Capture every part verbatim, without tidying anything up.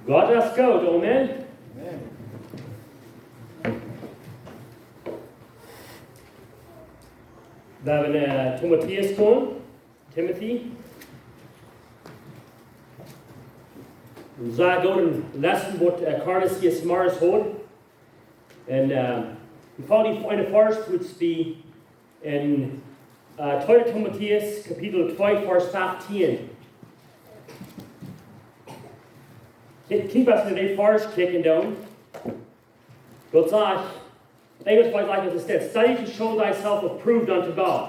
Gott es goot, amen. Amen. Wie haben, äh, Timotäus kommen, Timothy. Een sea gooden Lessen, waut, äh, Carlos hia zemorjes haud. Un, äh, wie fangen dee eene Varsch ut bie en, äh, tweede Timotäus, Kapitel twee, Varsch feftieen. Ekj, ekj weet nich, aus wie dän Varsch kjikjen doonen. Daut sajcht, Enjlisch sajcht daut, es dit: "Study to show thyself approved unto God."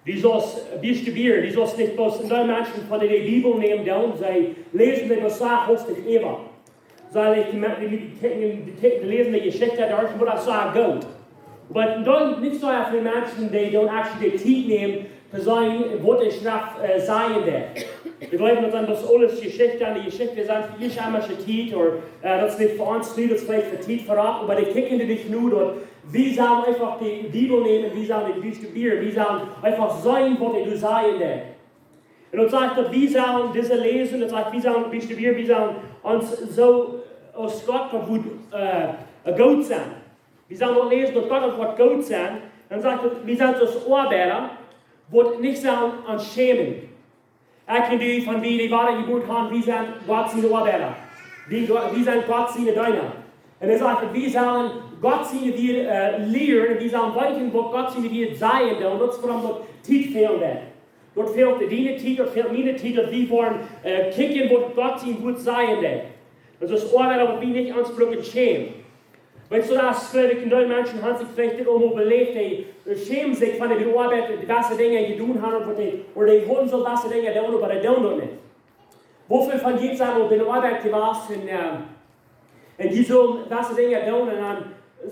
Du saust, bie die Bibel, du saust nich bloos een Deel Menschen von dee de Bibel nämen doonen, see läsen dee bloos sea hastich äwa. See läsen dee, dee, dee, dee läsen dee Jeschicht derch, waut daut sea goot. Oba dan nich soo väl Menschen, dee doonen actually de Tiet nämen to seenen, waut de Schreft, äh, sajen deit. Wie jleewen, daut sent bloos aules Jeschichten, un dee Jeschichten sent fa ieescht emma Tiet, ooda, äh, daut es nich fa ons nu, daut es veleicht fa Tiet verut, oba dee kjikjen nich nu, daut wie sellen eefach de Bibel nämen, wie sellen dee studieren, wie sellen eefach seenen, waut dee doa sajen deit. Un daut sajcht, daut wie sellen dise läsen, daut sajcht, wie sellen dee studieren, wie sellen ons soo aus Gott, daut woat, äh, goot sennen. Wie sellen daut läsen, daut Gott, daut woat goot sennen. Dan sajcht daut, wie sellen aus Oabeida, waut nich sellen ons schämen. Ekj un du, von wie dee Wadajebuat haben, wie sent Gott siene Oabeida. Wie, Go-, wie sent Gott siene Deena. Un hee sajcht, wie sellen Gott siene Wieed, äh, lieren, wie sellen weeten, waut Gott siene Wieed sajen deit. Un daut es wuarom daut Tiet fält. Daut fält diene Tiet, daut fält miene Tiet, daut wie woaren, äh, kjikjen, waut Gott sien Wort sajen deit. Daut es Oabeida, waut wie nich ons brucken schämen. Weetst du, daut es, jleew ekj, een Deel Menschen haben sikj veleicht dit aul mol beläft, dee, äh, schämen sikj, wan dee bie de Oabeit de baste Dinja jedonen haben, ooda dee, ooda dee hauden soo baste Dinja jedonen, oba dee doonen daut nich. Woo väl von junt sent aul bie de Oabeit jewast un, äh, un jie sullen baste Dinja doonen un dan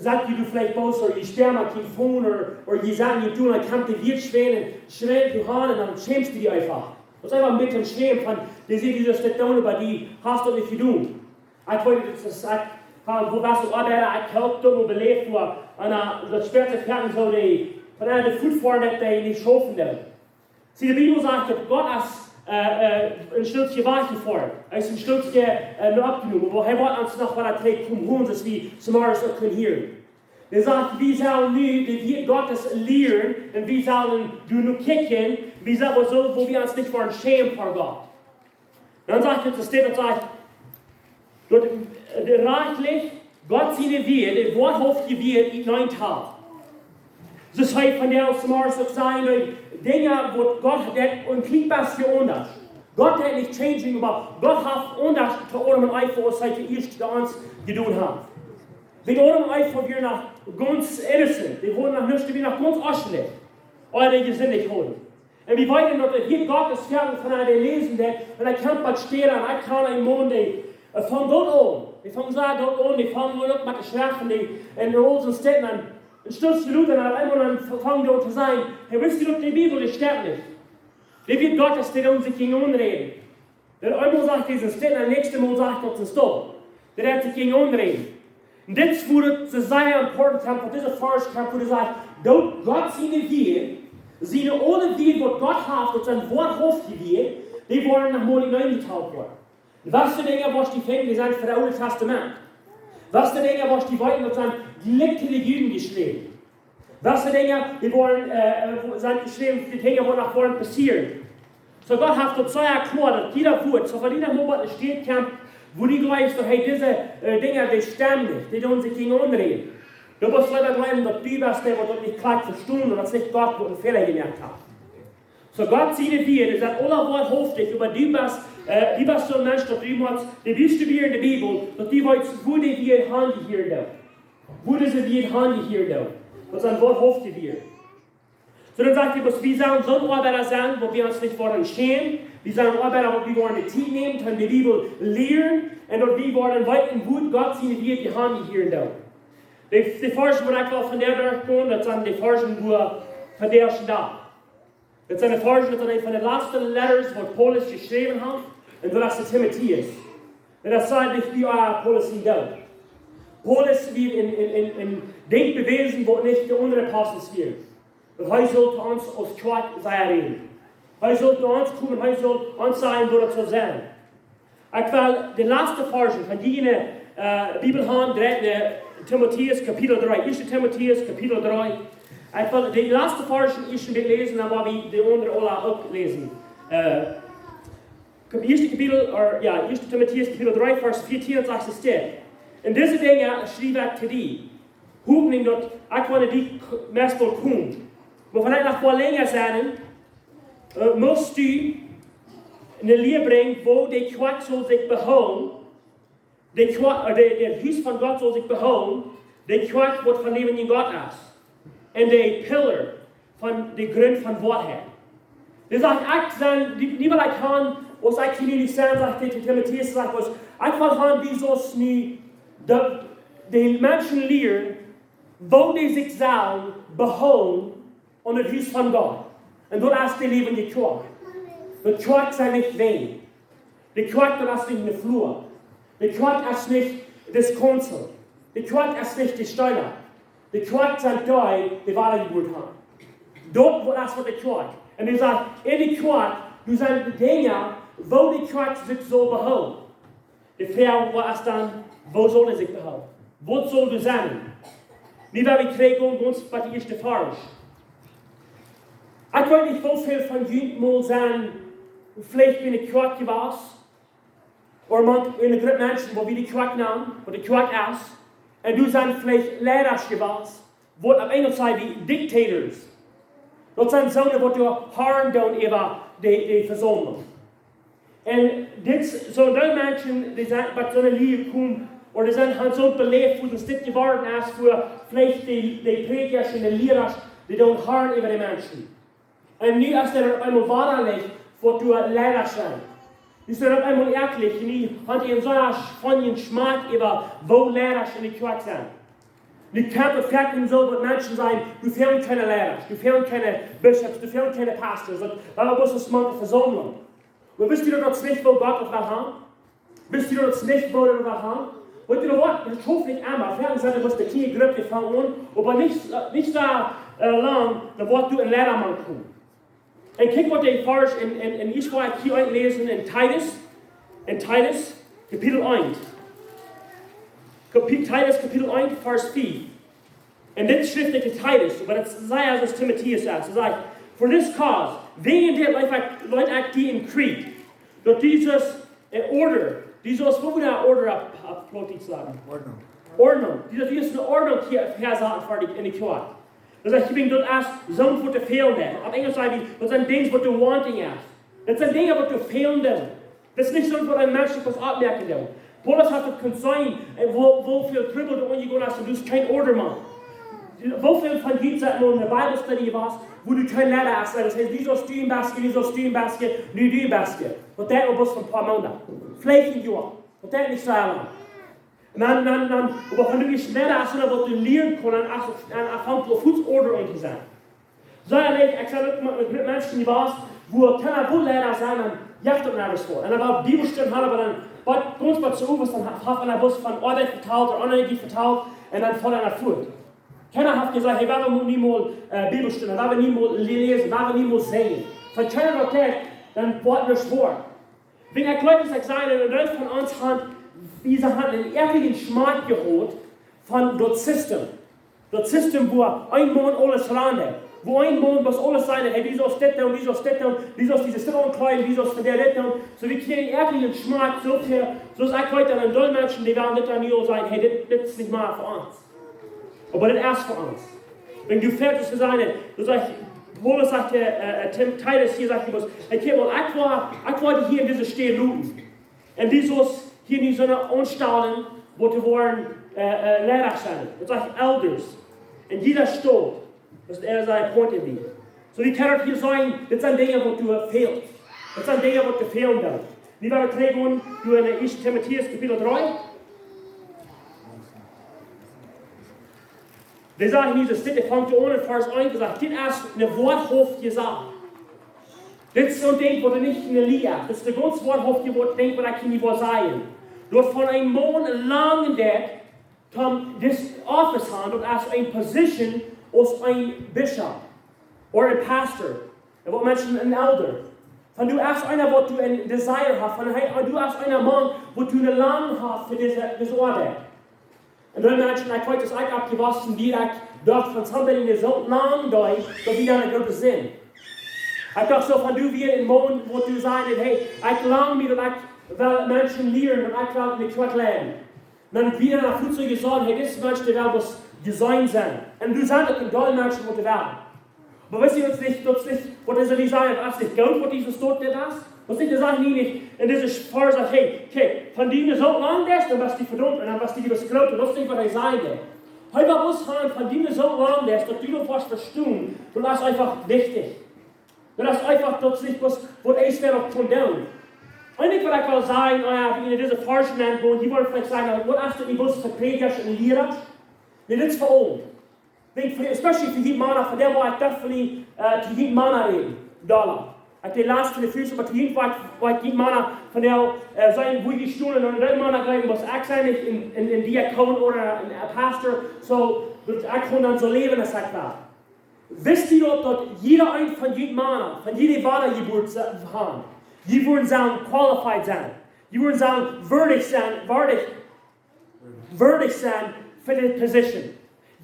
sent jie veleicht bloos ooda jie stemmen kjeen Phone ooda, ooda jie sajen nich doonen, dan kjemt de Wieed schwind, schwind aun un dan schämst du die eefach. Daut es eefach een bät schämen von, dee sajen, du sust dit doonen, oba du hast daut nich jedonen. Ekj weet, daut es, ekj, ha, woo waut, Oabeida, ekj hab daut mol beläft, wua, un, äh, daut spieet sikj dan soo, dee, von eena de Foot foaren, daut dee nich schaufen deit. See, de Bibel sajcht, daut Gott es, äh, äh, een Stootje wajchjefoaren. Hee es een Stootje, äh, no oppjenomen, oba hee woat ons noch wada trigj komen holen, soo aus wie zemorjes uk kjennen hieren. Hee sajcht, wie sellen nu de Wieed Gottes lieren un wie sellen doa no kjikjen, wie sellen soo, wua wie ons nich woaren schämen ver Gott. Dan sajcht et, daut steit, daut sajcht, daut, äh, de rajchtlich Gott siene Wieed, de woarhauftje Wieed utnämen haft. Daut es hia von de zemorjes uk sajen, dee Dinja, waut Gott deit, een kjlien bät aundasch. Gott deit nich changing, oba Gott haft aundasch to Adam un Eva, aus hee ieescht to ons jedonen haft. Wiels Adam un Eva wieren noch gaunz innocent, dee hauden noch nuscht, dee wieren noch gaunz onschullich, ea dee jesindicht hauden. Un wie weeten, daut hia Gott es Fäaten von de Läsen deit, un hee kjemt waut stella, un hee kaun een Maun, dee, äh, von Gott aun. Dee von Gott aun, dee von Gott aun, met de Schreft, dee, un aul soone Städen, un, un Stootje lota, un opp eemol dan von Gott to sajen: "Hey, weetst du, daut de Bibel, dee stemmt nich." Dee wia Gott, aus dee dan sikj jinkj aunräden. Dan eemol sajcht hee soone Städen, un daut näakjste Mol sajcht daut soo. Daut hee sikj jinkj aunräden. Un dit es wua et sea important es, waut dise Varsch es, wua hee sajcht, daut Gott siene Wieed, siene aule Wieed, waut Gott haft, daut sent woarhauftje Wieed, dee woaren noch mol nich utjetalt woaren. Un waut fa Dinja woascht du finjen, dee sent von daut Oole Tastament. Waut fa Dinja woascht du weeten, daut sent jlikj de Juden jeschräwen. Waut fa Dinja, dee woaren, äh, äh, sent jeschräwen, dee Dinja, waut noch woaren passieren. Soo Gott haft daut sea kloa, daut jieda Wort, soo von jieda Mol waut steit, kjemt, wua du jleefst, daut, hey, dise, äh, Dinja, dee stemmen nich, dee doonen sikj jinkj aunräden. Du motst leewa jleewen, daut du best dee, waut daut nich kloa vestonen, un daut es nich Gott, waut een Fäla jemoakt haft. Soo Gott siene Wieed, dee sent aule woarhauftich, oba du best, äh, du best soon Mensch, daut du motst, dee best du wia en de Bibel, daut du weetst, wua dee Wieed hanjehieren deit. Wua dise Wieed hanjehieren deit. Daut sent woarhauftje Wieed. Soo, dan sajcht hee, daut wie sellen soone Oabeida sennen, waut wie ons nich woaren schämen. Wie sellen Oabeida, waut wie woaren de Tiet nämen, toom de Bibel lieren, un daut wie woaren weeten, wua Gott siene Wieed hanjehieren deit. De, de Varsch, wua ekj well vondoag derchgonen, daut sent de Varsch, wua vondoag de Dach. Daut sent de Varsch, daut sent eent von de latste Letters, waut Paulus jeschräwen haft, un daut es to Timotäus. Un daut sajcht nich, woo, ah, Paulus sien Doot. Paulus wia een, een, een, een Dinkj jewast, waut nich de aundre Apostels wieren. Daut hee sull to ons aus Kjoakj sajen räden. Hee sull to ons komen, hee sull ons sajen, woo daut sull sennen. Ekj well de latste Varschen von june, äh, Bibel han, dree, äh, Timotäus Kapitel dree, ieeschte Timotäus Kapitel dree. Ekj well de latste Varschen ieescht läsen, dan woa wie de aundre aula uk läsen. Äh, Kap-, ieeschte Kapitel, or, jo, ieeschte Timotäus Kapitel dree, Varsch vieetieen, daut sajcht es dit: "En dise Dinja schrief ekj to die, hopninj daut ekj woa no die k-, meist woa komen. Oba wan ekj noch woa lenja sennen, äh, motst du ne Lia brinjen, woo de Kjoakj saul sikj behoolen, de Kjoakj, äh, de, daut Hus von Gott saul sikj behoolen, de Kjoakj waut von läwendjen Gott es, un de Pillar von de Grunt von Woarheit." Dee sajcht, ekj sie, dee, dee well ekj han, aus ekj hia nu sent, sajcht hee to Timotäus, sajcht hee, ekj well han, dee saust nu de, de Menschen lieren, woo dee sikj sellen behoolen aun daut Hus von Gott. Un daut es de läwendje Kjoakj. De Kjoakj sent nich Wenj. De Kjoakj, daut es nich ne Flua. De Kjoakj es nich daut Council. De Kjoakj es nich de Steena. De Kjoakj sent dee, dee Wadajeburt han. Daut es waut de Kjoakj. Un hee sajcht, en de Kjoakj, doa sent Dinja, woo de Kjoakj sikj saul behoolen. De Froag es dan, woo saul hee sikj behoolen? Waut saul doa sennen? Nu woa wie trigj gonen, gaunz bie de ieeschte Varsch. Ekj weet nich, woo väl von junt mol sent veleicht enne Kjoakj jewast, ooda mank eene Grupp Menschen, waut wie de Kjoakj nanen, waut de Kjoakj es, un doa sent veleicht Leidasch jewast, waut opp Enjelsch sajcht wie dictators. Daut sent soone, waut doa Hoaren doonen äwa de, de Vesaumlunk. Un dit, soo dee Menschen, dee sent bie soone Lia jekomen, ooda dee sent, han soo beläft, woo daut dit jeworden es, wua veleicht de, de Prädjasch un de Lierasch, dee doonen Hoaren äwa de Menschen. Un nu es daut opp eemol woarlich, waut doa Leidasch sent. Nu es daut opp eemol werkjlich, nu han dee een soo schwoaren Schmack äwa, woo Leidasch enne Kjoakj sent. Nu kjemt daut foaken soo, waut Menschen sajen, doa fälen kjeene Leidasch, doa fälen kjeene Bishops, doa fälen kjeene Pastors, daut, daut es bloos ne Vesaumlunk. Oba wisst jie daut, daut es nich, woo Gott daut well han? Wisst jie daut, daut es nich, woo hee daut well han? Weetst du waut? Daut schauft nich emma. Foaken sent doa bloos ne kjliene Grupp, dee fangen aun, oba nich, nich soo, äh, lang, dan woat doa een Leida mank komen. Un kjikj waut de Varsch en, en, en, ekj woa hia läsen en Titus, en Titus, Kapitel eent. Kapi-, Titus, Kapitel eent, Varsch vea. Un dit schrift hee to Titus, oba daut sajcht hee aus Timotäus es. Hee sajcht, "For this cause, wäajen dit leet ekj, leet ekj die en Kjriet, daut du saust, äh, order, du saust, waut woat Order opp, opp Plautdietsch sajen?" Ordnung. Ordnung. Du saust, du saust ne Ordnung hia, hia sajen fa die enne Kjoakj. Daut sajcht, ekj denkj, daut es soont, waut doa fälen deit. Opp Enjelsch sajcht wie, daut sent Dinja, waut doa wanting es. Daut sent Dinja, waut doa fälen deit. Daut es nich soont, waut een Mensch kaun oppmoakjen doonen. Paulus haud daut kunt seenen, äh, woo, woo väl Trubbel doa aunjegonen es, un du hast kjeen Order mea. Woo väl von junt sent mol en de Bible Study jewast, wua du kjeen Leida hast, daut sajcht, hee, du saust een bät, du saust een bät, nu du een bät. Waut deit opp bloos een poa Moonden? Veleicht een Joa. Waut deit nich soo lang. Un dan, dan, dan, oba wan du nich mea hast, sonda waut du lieren kaust, dan es, dan fangt doa fuaz Order aun to sennen. Soo, ekj, ekj sie uk met, met Menschen jewast, wua kjeena wull Leida sennen, un jeft daut nuscht fa. Un dan wia Bibelstund haud, oba dan, waut, gaunz waut soo waut, dan haud, haud eena bloos von Oabeit vetalt, ooda Energie vetalt, un dan foll eena fuaz. Kjeena haft jesajcht, hee, wie woaren nu mol, äh, Bibelstund, wie woaren nu mol lä-, läsen, wie woaren nu mol sinjen. Wan kjeena daut deit, dan woat nuscht woaren. Wan ekj jleew, daut ekj saj, een Deel von ons haft, wie sent, haft een ärjlichen Schmack jehaut von daut System. Daut System, wua een Maun aules rant. Wua een Maun mott aules sennen. Hee, du saust dit doonen, du saust dit doonen, du saust dise Stroom kjrieen, du saust von dee dit doonen. Soo, wie kjrieen ärjlichen Schmack, soo väl, soo aus ekj weet, een Deel Menschen, dee wellen dit dan nu aul sajen, hee, dit, dit es nich mea fa ons. Oba daut es fa ons. Wan du foadich best to sennen, dan sajcht, Paulus sajcht, äh, äh, Tim-, Titus hia, sajcht hee, hee, kjikj mol, ekj woa, ekj woa die hia en dise Staut loten. Un du saust hia nu soone aunstalen, waut doa woaren, äh, äh, Leida sennen. Daut sajcht elders. En jieda Staut. Daut es, äh, sien Point of view. Soo, wie kjennen hia seenen, dit sent Dinja, waut doa fälen. Dit sent Dinja, waut doa fälen dan. Nu woa wie trigj gonen, doa en ieeschte Timotäus Kapitel dree. Dee sajcht nu, daut dit, hee fangt aun en Varsch eent, hee sajcht, dit es ne woarhauftje Sach. Dit es soon Dinkj, waut nich ne Lia es. Dit es ne gaunz woarhauftje Wuat, Dinkj, waut ekj hia nu woa sajen. Daut von een Maun langen deit, toom dis Office han, daut es een Position aus een Bishop, ooda een Pastor, un waut Menschen een Elder. Wan du best eena, waut du een Desire hast, wan du best eena Maun, waut du een Velangen hast fa dise, dise Oabeit. Un dan Menschen, ekj weet, aus ekj oppjewossen sie, ekj docht von somebody, dee soo lang doa, daut wie dan eene Grupp sent. Ekj docht soo von, du wieescht een Maun, waut du sajchst, hey, ekj lang mie, daut ekj well Menschen lieren, daut ekj well enne Kjoakj leiden. Dan wia daut fuaz soo jesajcht, hey, dit es een Mensch, dee well bloos jeseenen sennen. Un du sajchst uk een Deel Menschen, waut dee wellen. Oba weetst du, daut es nich, daut es nich, waut es, dee sajen, daut es nich goot, waut dise Stot dit es. Daut es nich, dee sajen nie nich, un dit es Varsch, hey, kjikj, wan du soo lang best, dan best du vedaumt, un dan best du die besproaken. Daut es nich, waut hee sajen well. Hee well bloos haben, wan du soo lang best, daut du daut woascht vestonen, daut es eefach wichtich. Daut es eefach, daut es nich bloos, waut ekj noch kaun doonen. Un ekj, waut ekj well sajen, nu jo, wie en dise Varsch nenn gonen, dee wudden veleicht sajen, waut es daut nich bloos fa Prädjasch un Lierasch? Nä, dit es fa aule. Denkj fa, especially fa june Mana, von dee, wua ekj definitely, äh, to june Mana räden. Dolla. Ekj deed latst enne Fries, oba to june, wua ekj, wua ekj june Mana, von dee, äh, sent, wua jie stonen, un dee Mana jleewen, waut ekj sie nich een, een, een Diakon ooda een Pastor, soo, daut ekj kaun dan soo läwen, aus ekj well. Weetst du daut, daut jieda eena von june Mana, von jieda Wadajeburt se-, haben, dee wudden sellen qualified sennen, dee wudden sellen wieedich sennen, wieedich wieedich sennen fa dise Position.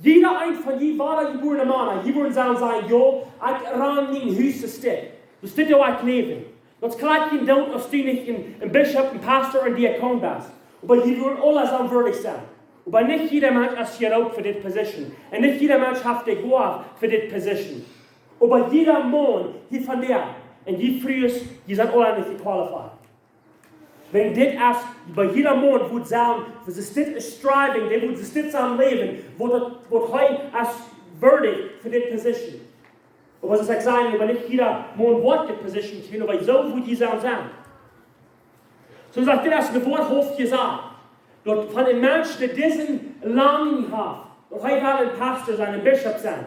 Jieda eena von june Wadajebuarne Mana, dee wudden sellen sajen, jo, ekj ran mien Hus es dit. Daut es dit, wua ekj läw. Daut es jlikj een Doot, aus du nich een, een Bischof, een Pastor, een Diakon best. Oba dee wudden aule sellen wieedich sennen. Oba nich jieda Mensch es jeroopen fa dise Position. Un nich jieda Mensch haft dee Gow fa dise Position. Oba jieda Maun hia von dee, un dee Frues, dee sent aule nich qualified. Wan dit es, bie jieda Maun woat sellen, daut es dit striving, dee woat dit sellen läwen, waut daut, waut hee es wieedich fa dise Position. Oba soo aus ekj säd, oba nich jieda Maun woat dise Position kjrieen, oba soo woat dee sellen sennen. Soo aus dit es, daut woat oft jesajcht, daut wan een Mensch dee dise Velangen haft, daut hee well een Pastor sennen, een Bischof sennen,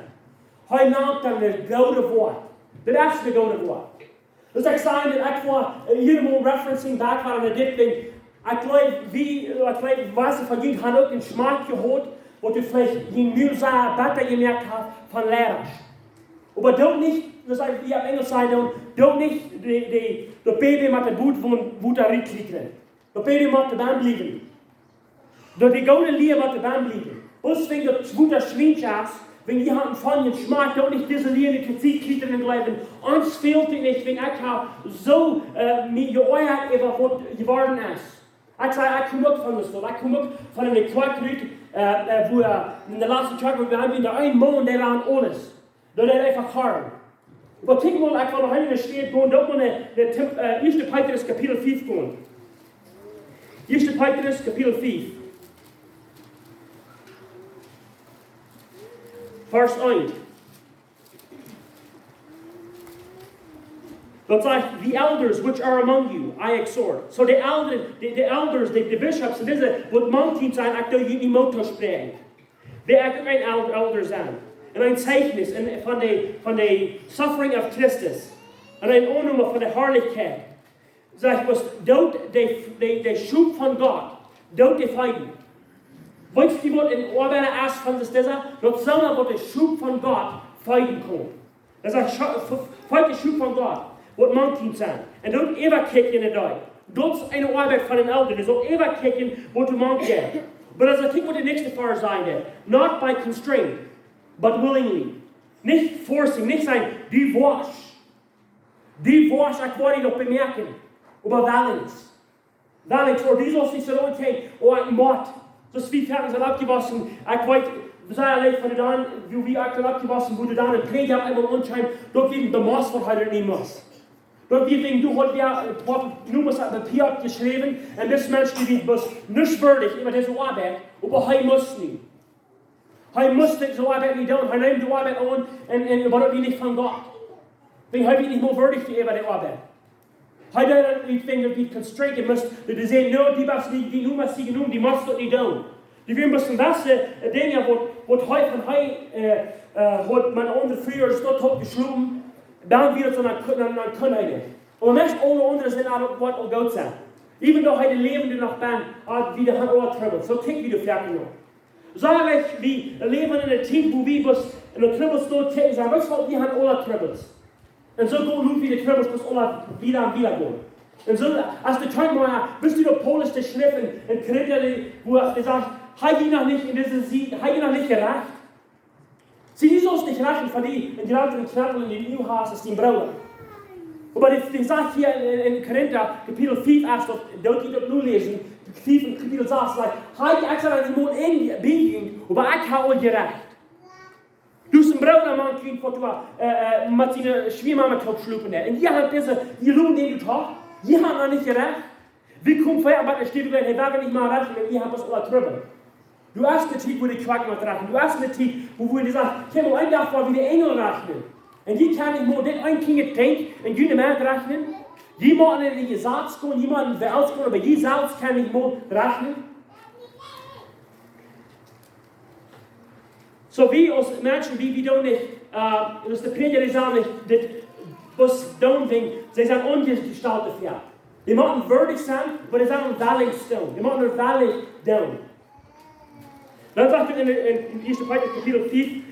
hee nemt dan een grootet Wuat. Daut es een grootet Wuat. Daut ekj säd, daut ekj wia, äh, hia mau referencing back aun dit Dinkj. Ekj jleew, wie, ekj jleew, waut von junt haben uk een Schmack jehaut, waut veleicht nich mea soo bäta jemoakt haft von Lierasch. Oba doot nich, daut es, wie opp Enjlisch sajen, doot, doot nich dee, dee, daut Baby met daut Boot, wua, wua daut rut kjikjt. Daut Baby mott doabie bliewen. Daut dee goode Lia mott doabie bliewen. Bloos wan daut Wota schwiensch es, wan jie haben von dän Schmack, doot nich dise Lia nich to sikj kjrieen un jleewen, ons fält et nich, wan ekj hab soo, äh, mie jeoajat äwa waut jeworden es. Ekj säd, ekj kom uk von de Staut, ekj kom uk von eene Kjoakj rut, äh, äh, wua, äh, enne latste Kjoakj, wua wie haben, doa een Maun, dee wia aules. Daut es eefach hard. Oba kjikj mol, ekj well noch eene Städ gonen, doot mol no, no Tim-, äh, Ieeschte Petrus Kapitel fief gonen. Ieeschte Petrus Kapitel fief. Varsch eent. Daut sajcht, "The elders which are among you, I exhort." So de Elren, de, de elders, de, de bishops, dise, waut mank junt sent, ekj doo junt Moot toospräakjen. Dee ekj uk een el-, elder sie. Un een Zeichnis un von de, von de suffering of Christus. Un een Aunnomen von de Harlichkjeit. Sajcht, waut doot de, de, de Schop von Gott, doot dee feeden. Weetst du, waut een Oabeida es von dis, disa? Daut es eena, waut de Schop von Gott feeden kaun. Daut es een Scho-, fe-, feet de Schop von Gott, waut mank junt sent. Un doot äwakjikjen en de Deel. Daut es eene Oabeit von een Elder. Dee saul äwakjikjen, waut doa mank jeit. Oba dan kjikj, waut de näakjste Varsch sajcht. "Not by constraint, but willingly." Nich forcing, nich sajen, "Du woascht. Du woascht, ekj woa die daut bemoakjen." Oba wellens. Wellens, ooda du saust nich soo lang kjikjen, oh, ekj mott. Soo aus wie foaken sent oppjewossen, ekj weet, wie sent auleen von de dan, wua wie uk sent oppjewossen, wua de dan een Prädja opp eemol aunkjeem, daut wie de Maus von hee nich must. Daut wie denkjen, du hast ja, äh, waut, nu must daut Papia oppjeschräwen, un dis Mensch, dee wia bloos nich wieedich äwa dise Oabeit, oba hee must nich. Hee must dise Oabeit nich doonen, hee neem de Oabeit aun, un, un, oba daut wia nich von Gott. Wan hee wia nich mea wieedich äwa de Oabeit. Hee deed daut nich, wan hee wia constrained, hee must, dee, dee säden, "No, du best nich, du, nu must du, nu, du must daut nich doonen." Dee wieren bloos een bät, äh, Dinja, waut, waut hee von hee, äh, äh, haud met aundre Frues daut haud jeschlopen, dan wia et soo, dan kun-, dan, dan kunn hee nich. Oba meist aule aundre sent aul, waut aul goot sent. Even though hee de Läwende noch bie, haud, wie de han aule Trubbels. Soo kjikj wie de Fäakjen aun. Saj ekj, wie läwen en eene Tiet, wua wie bloos en de Trubbels doa kjikjen, saj, weetst du waut, wie han aule Trubbels. Un soo gonen wie de Trubbels bloos aula wieda un wieda gonen. Un soo, aus de Kjinja, best du de Paulus de Schreft en, en Korinta, dee, wua hee sajcht, hee jeit noch nich en dise Sied, hee jeit noch nich jerecht. See, du saust nich rechten fa dee, en jratren Kjnebel en dien Uag hast aus dien Brooda. Oba dee, dee sajcht hia en, en, en Korinta, Kapitel fief, aus daut, daut jie daut nu läsen, fief en Kapitel sas, sajcht, hee, ekj saj, daut dee mol en, bie junt, oba ekj hab aul jerecht. Du best een Brooda, Maun, Kjint, waut du, äh, äh, met siene Schwiamama toop schlopen deed. Un dee haft dise, dee Lund, dee du hast, dee haft noch nich jerecht. Wie kjemt hee, oba et steit doa, hee woat nich mea rechten, un dee haft daut aul Trubbel. Du hast de Tiet, wua de Kjoakj mott rechten. Du hast de Tiet, wua, wua dee sajcht, kjikj mol, een Dach woa wie de Enjel rechten. Un dee kjennen nich mol dit een Kjint denkjen, un dee nich mea rechten. Dee motten en de Jesaz komen, dee motten en de Welt komen, oba dee selfst kjennen nich mol rechten. Soo wie aus Menschen, wie, wie doonen nich, äh, daut de Prädja, dee sajcht nich, dit, waut doonen wie, see sent onjestaltet doafäa. Dee motten wieedich sennen, oba dee sent onwieedich doonen. Dee motten wieedich doonen. Dan sajcht et en, en, en ieeschte Petrus Kapitel fief,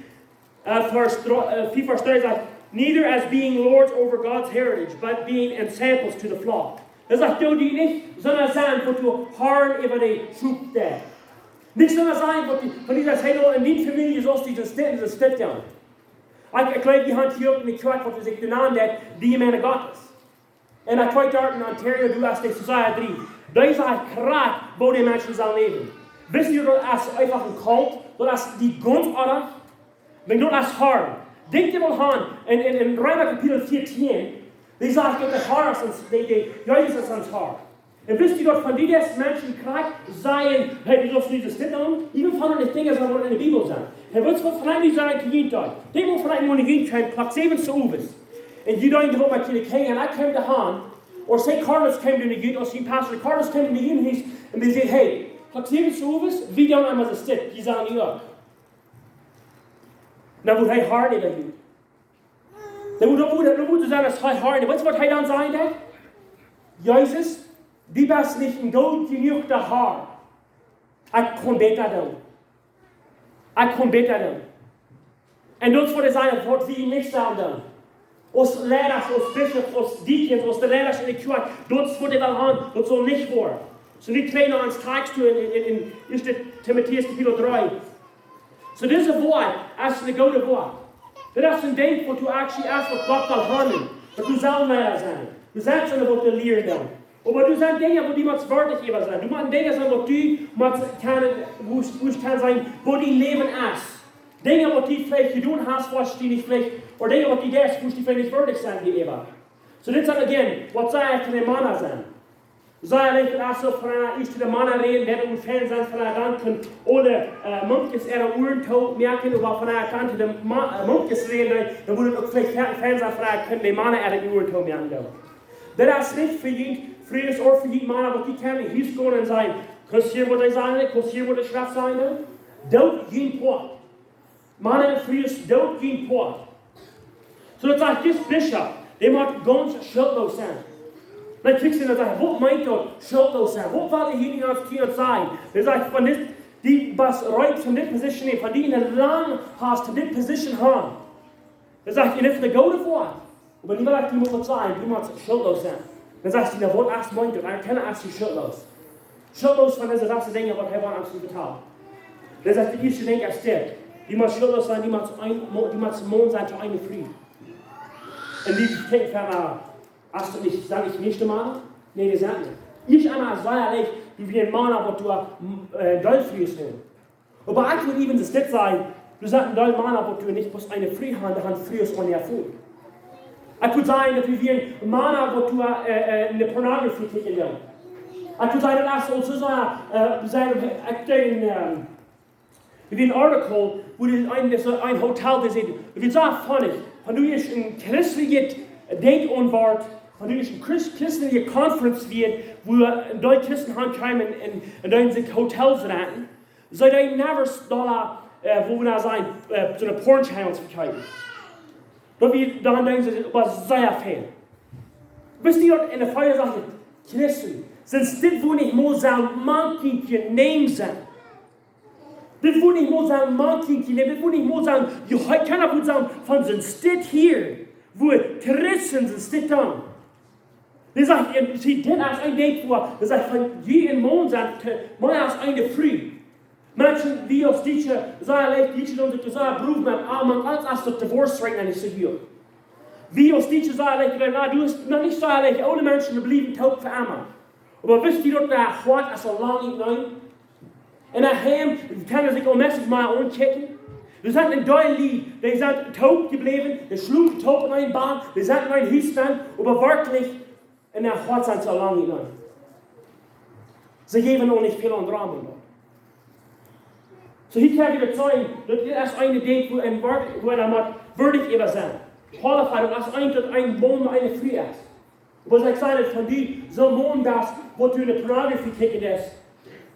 äh, Varsch dree, äh, fief Varsch dree sajcht, neither as being lords over God's heritage, but being ensamples to the flock. Dan sajcht, doo die nich, sonda sennen, waut du Harn äwa de Schop deist. Nich sonda sennen, waut du, von dee sajcht, hee, no, en miene Famielje saust du dise Städ, dise Städ doonen. Ekj, ekj jleew, dee haft hia uk ne Kjoakj, waut sikj de Naum deit, de Jemeent Gottes. Un ekj weet doa en Ontario, du hast de Society. Dee sajcht krakjt, woo de Menschen sellen läwen. Wisst jie, daut es eefach een Kult, daut es dee Grundoarder, wan daut es Harn. Denkj die mol aun, en, en, en Reema Kapitel vieetieen, dee sajcht, daut de Har es ons, de, de, Jesus es ons Har. Un wisst jie, daut von dee Menschen krakjt sajen, hee, du saust nich dise Städ doonen? Dee wellen nich Dinja sennen, waut en de Bibel sent. Hee, weetst waut, vondoag dee sajen to junt doa. Dee wellen vondoag mol nich junt kjennen, Klock säwen Owes. Un jie denkjen, waut met june Kjinja, un ekj kjeem doa aun, ooda see Carlos kjeem doa no junt, ooda see Pastor Carlos kjeem doa no junt, un dee säd, hee, Klock säwen Owes, wie doonen emol dise Städ, dee sent nich uk. Dan woat hee Har äwa junt. Dan woat, dan woat, dan woat hee sajen, aus hee Har, weetst waut hee dan sajen deed? Jesus, du best nich een goot jenuach Har. Ekj kaun bäta doonen. Ekj kaun bäta doonen. Un daut es waut hee sajcht, waut wie nich sellen doonen. Aus Leida, aus Bischops, aus Deacons, aus de Leida en de Kjoakj, daut es waut hee well haben, daut saul nich woaren. Soo, nu kjikj wie no ons Tekst too en, en, en, en ieeschte Timotäus Kapitel dree. Soo, dise Wieed es een goodet Wort. Daut es een Dinkj, waut du actually hast, waut Gott well haben, daut du sellen Leida sennen. Du sitst en de Wieed lieren dan. Oba doa sent Dinja, wua dee motst wieedich äwa sennen. Doa motten Dinja sennen, waut du motst kjennen, wua, wua kjennen sennen, woo dien Läwen es. Dinja, waut du veleicht jedonen hast, waut du nich veleicht, ooda Dinja, waut du deist, wua du veleicht nich wieedich sennen, dee äwa. Soo, dit es again, waut saj ekj to de Mana sennen? Saj ekj, daut es soo, von, äh, ekj to de Mana räd, daut em Fernsehen, von, äh, dan kjennen aule, äh, Mumkjes äare Uaren toomoaken, oba von, äh, dan to de Ma-, äh, Mumkjes räd, dan, dan woat et uk veleicht em Fernsehen, von, äh, kjennen de Mana äare Uaren toomoaken, jo. Daut es nich fa junt Frues ooda fa junt Mana, waut jie kjennen hia gonen un sajen, kaust du hia waut sajen, kaust du hia waut schrift sajen, jo? Doot jun Poat. Mana un Frues, doot jun Poat. Soo daut sajcht, dis Bischof, dee mott gaunz schultloos sennen. Dan kjikjst du un sajchst, waut meent daut, schultloos sennen? Waut well hee hia nu ons, hia ons sajen? Dee sajcht, von dit, du best reed von dit position nämen, von dee en de Laan hast to dit position gonen. Dan sajcht hee, daut es een goodet Wort. Oba dee well ekj die mol waut sajen, du motst schultloos sennen. Dan sajchst du, na, waut es meent daut? Ekj kjenn, es du schultloos. Schultloos von dise ganze Dinja, waut hee aun ons vetalt. Dan sajcht de ieeschte Dinkj es dit. Du motst schultloos sennen, du motst een Mo-, du motst Maun sennen to eene Fru. Un dee denkjt von, äh, es daut nich, sent nich mieeschte Mana? Nä, dee sent nich. Nich emma saj ekj, du best een Mana, waut du, äh, doll Frues hast. Oba ekj wudd even dit sajen, doa sent een Deel Mana, waut du nich bloos eene Fru hast, dee haben Frues aun äa Fon. Ekj wudd sajen, daut wie wieren Mana, waut du, äh, äh, en de Pornografie kjikjen doonen. Ekj wudd sajen, daut es soo, soo, äh, wie sent, ekj denkj, ähm, wie een Artikel, wua dee een, daut es een Hotel, dee säd, wie sent funny, wan du ieescht een christlichet Dinkj aunwort, wan du ieescht een Christ-, christliche Conference wia, wua een Deel Christen han kjeemen un, un dan sikj Hotels renten, see dee never dolla, äh, wua wie nu sent, äh, soone Porn-Channels vekjeepen. Daut wie dan denkjen, daut es sea väl. Wisst jie daut en de Fia sajcht, Christen, sent dit, wua nich mol soo mank june Namen sent? Dit wia nich mol soo mank june Namen, dit wia nich mol soo, jo, hee kaun uk goot sennen, von sent dit hia. Wua Christen sent, sit dan. Dee sajcht, un see, dit es een Dinkj, wua, dee sajcht, von jie een Maun sent, mea aus eene Fru. Menschen, wie aus Dietsche, soo leicht, Dietsche doonen sikj soo brow met, ah, man, aules aus daut Divorce Rate nich soo huach. Wie aus Dietsche soo leicht, na, du hast noch nich soo leicht, aule Menschen, dee bliewen toop fa emma. Oba wisst jie daut, daut Hoat es aul lang nich, nä? Un daut Heim, dee kjennen sikj aul meist mol aunkjikjen. Doa sent een Deel Lied, dee sent toop jebläwen, dee schlopen toop en een Bad, dee sent en een Hus benn, oba werkjlich, un daut Hoat sent see aul lang nich, nä? See jäwen noch nich väl aun Drama, nä? Soo, hia kjenn wie daut seenen, daut hia es een Dinkj, wua een Wort, wua eena mott wieedich äwa sennen. Qualified, daut es een, daut een Maun, eene Fru es. Oba ekj saj daut von die, soo een Maun, daut, waut du enne Pornografie kjikjen deist,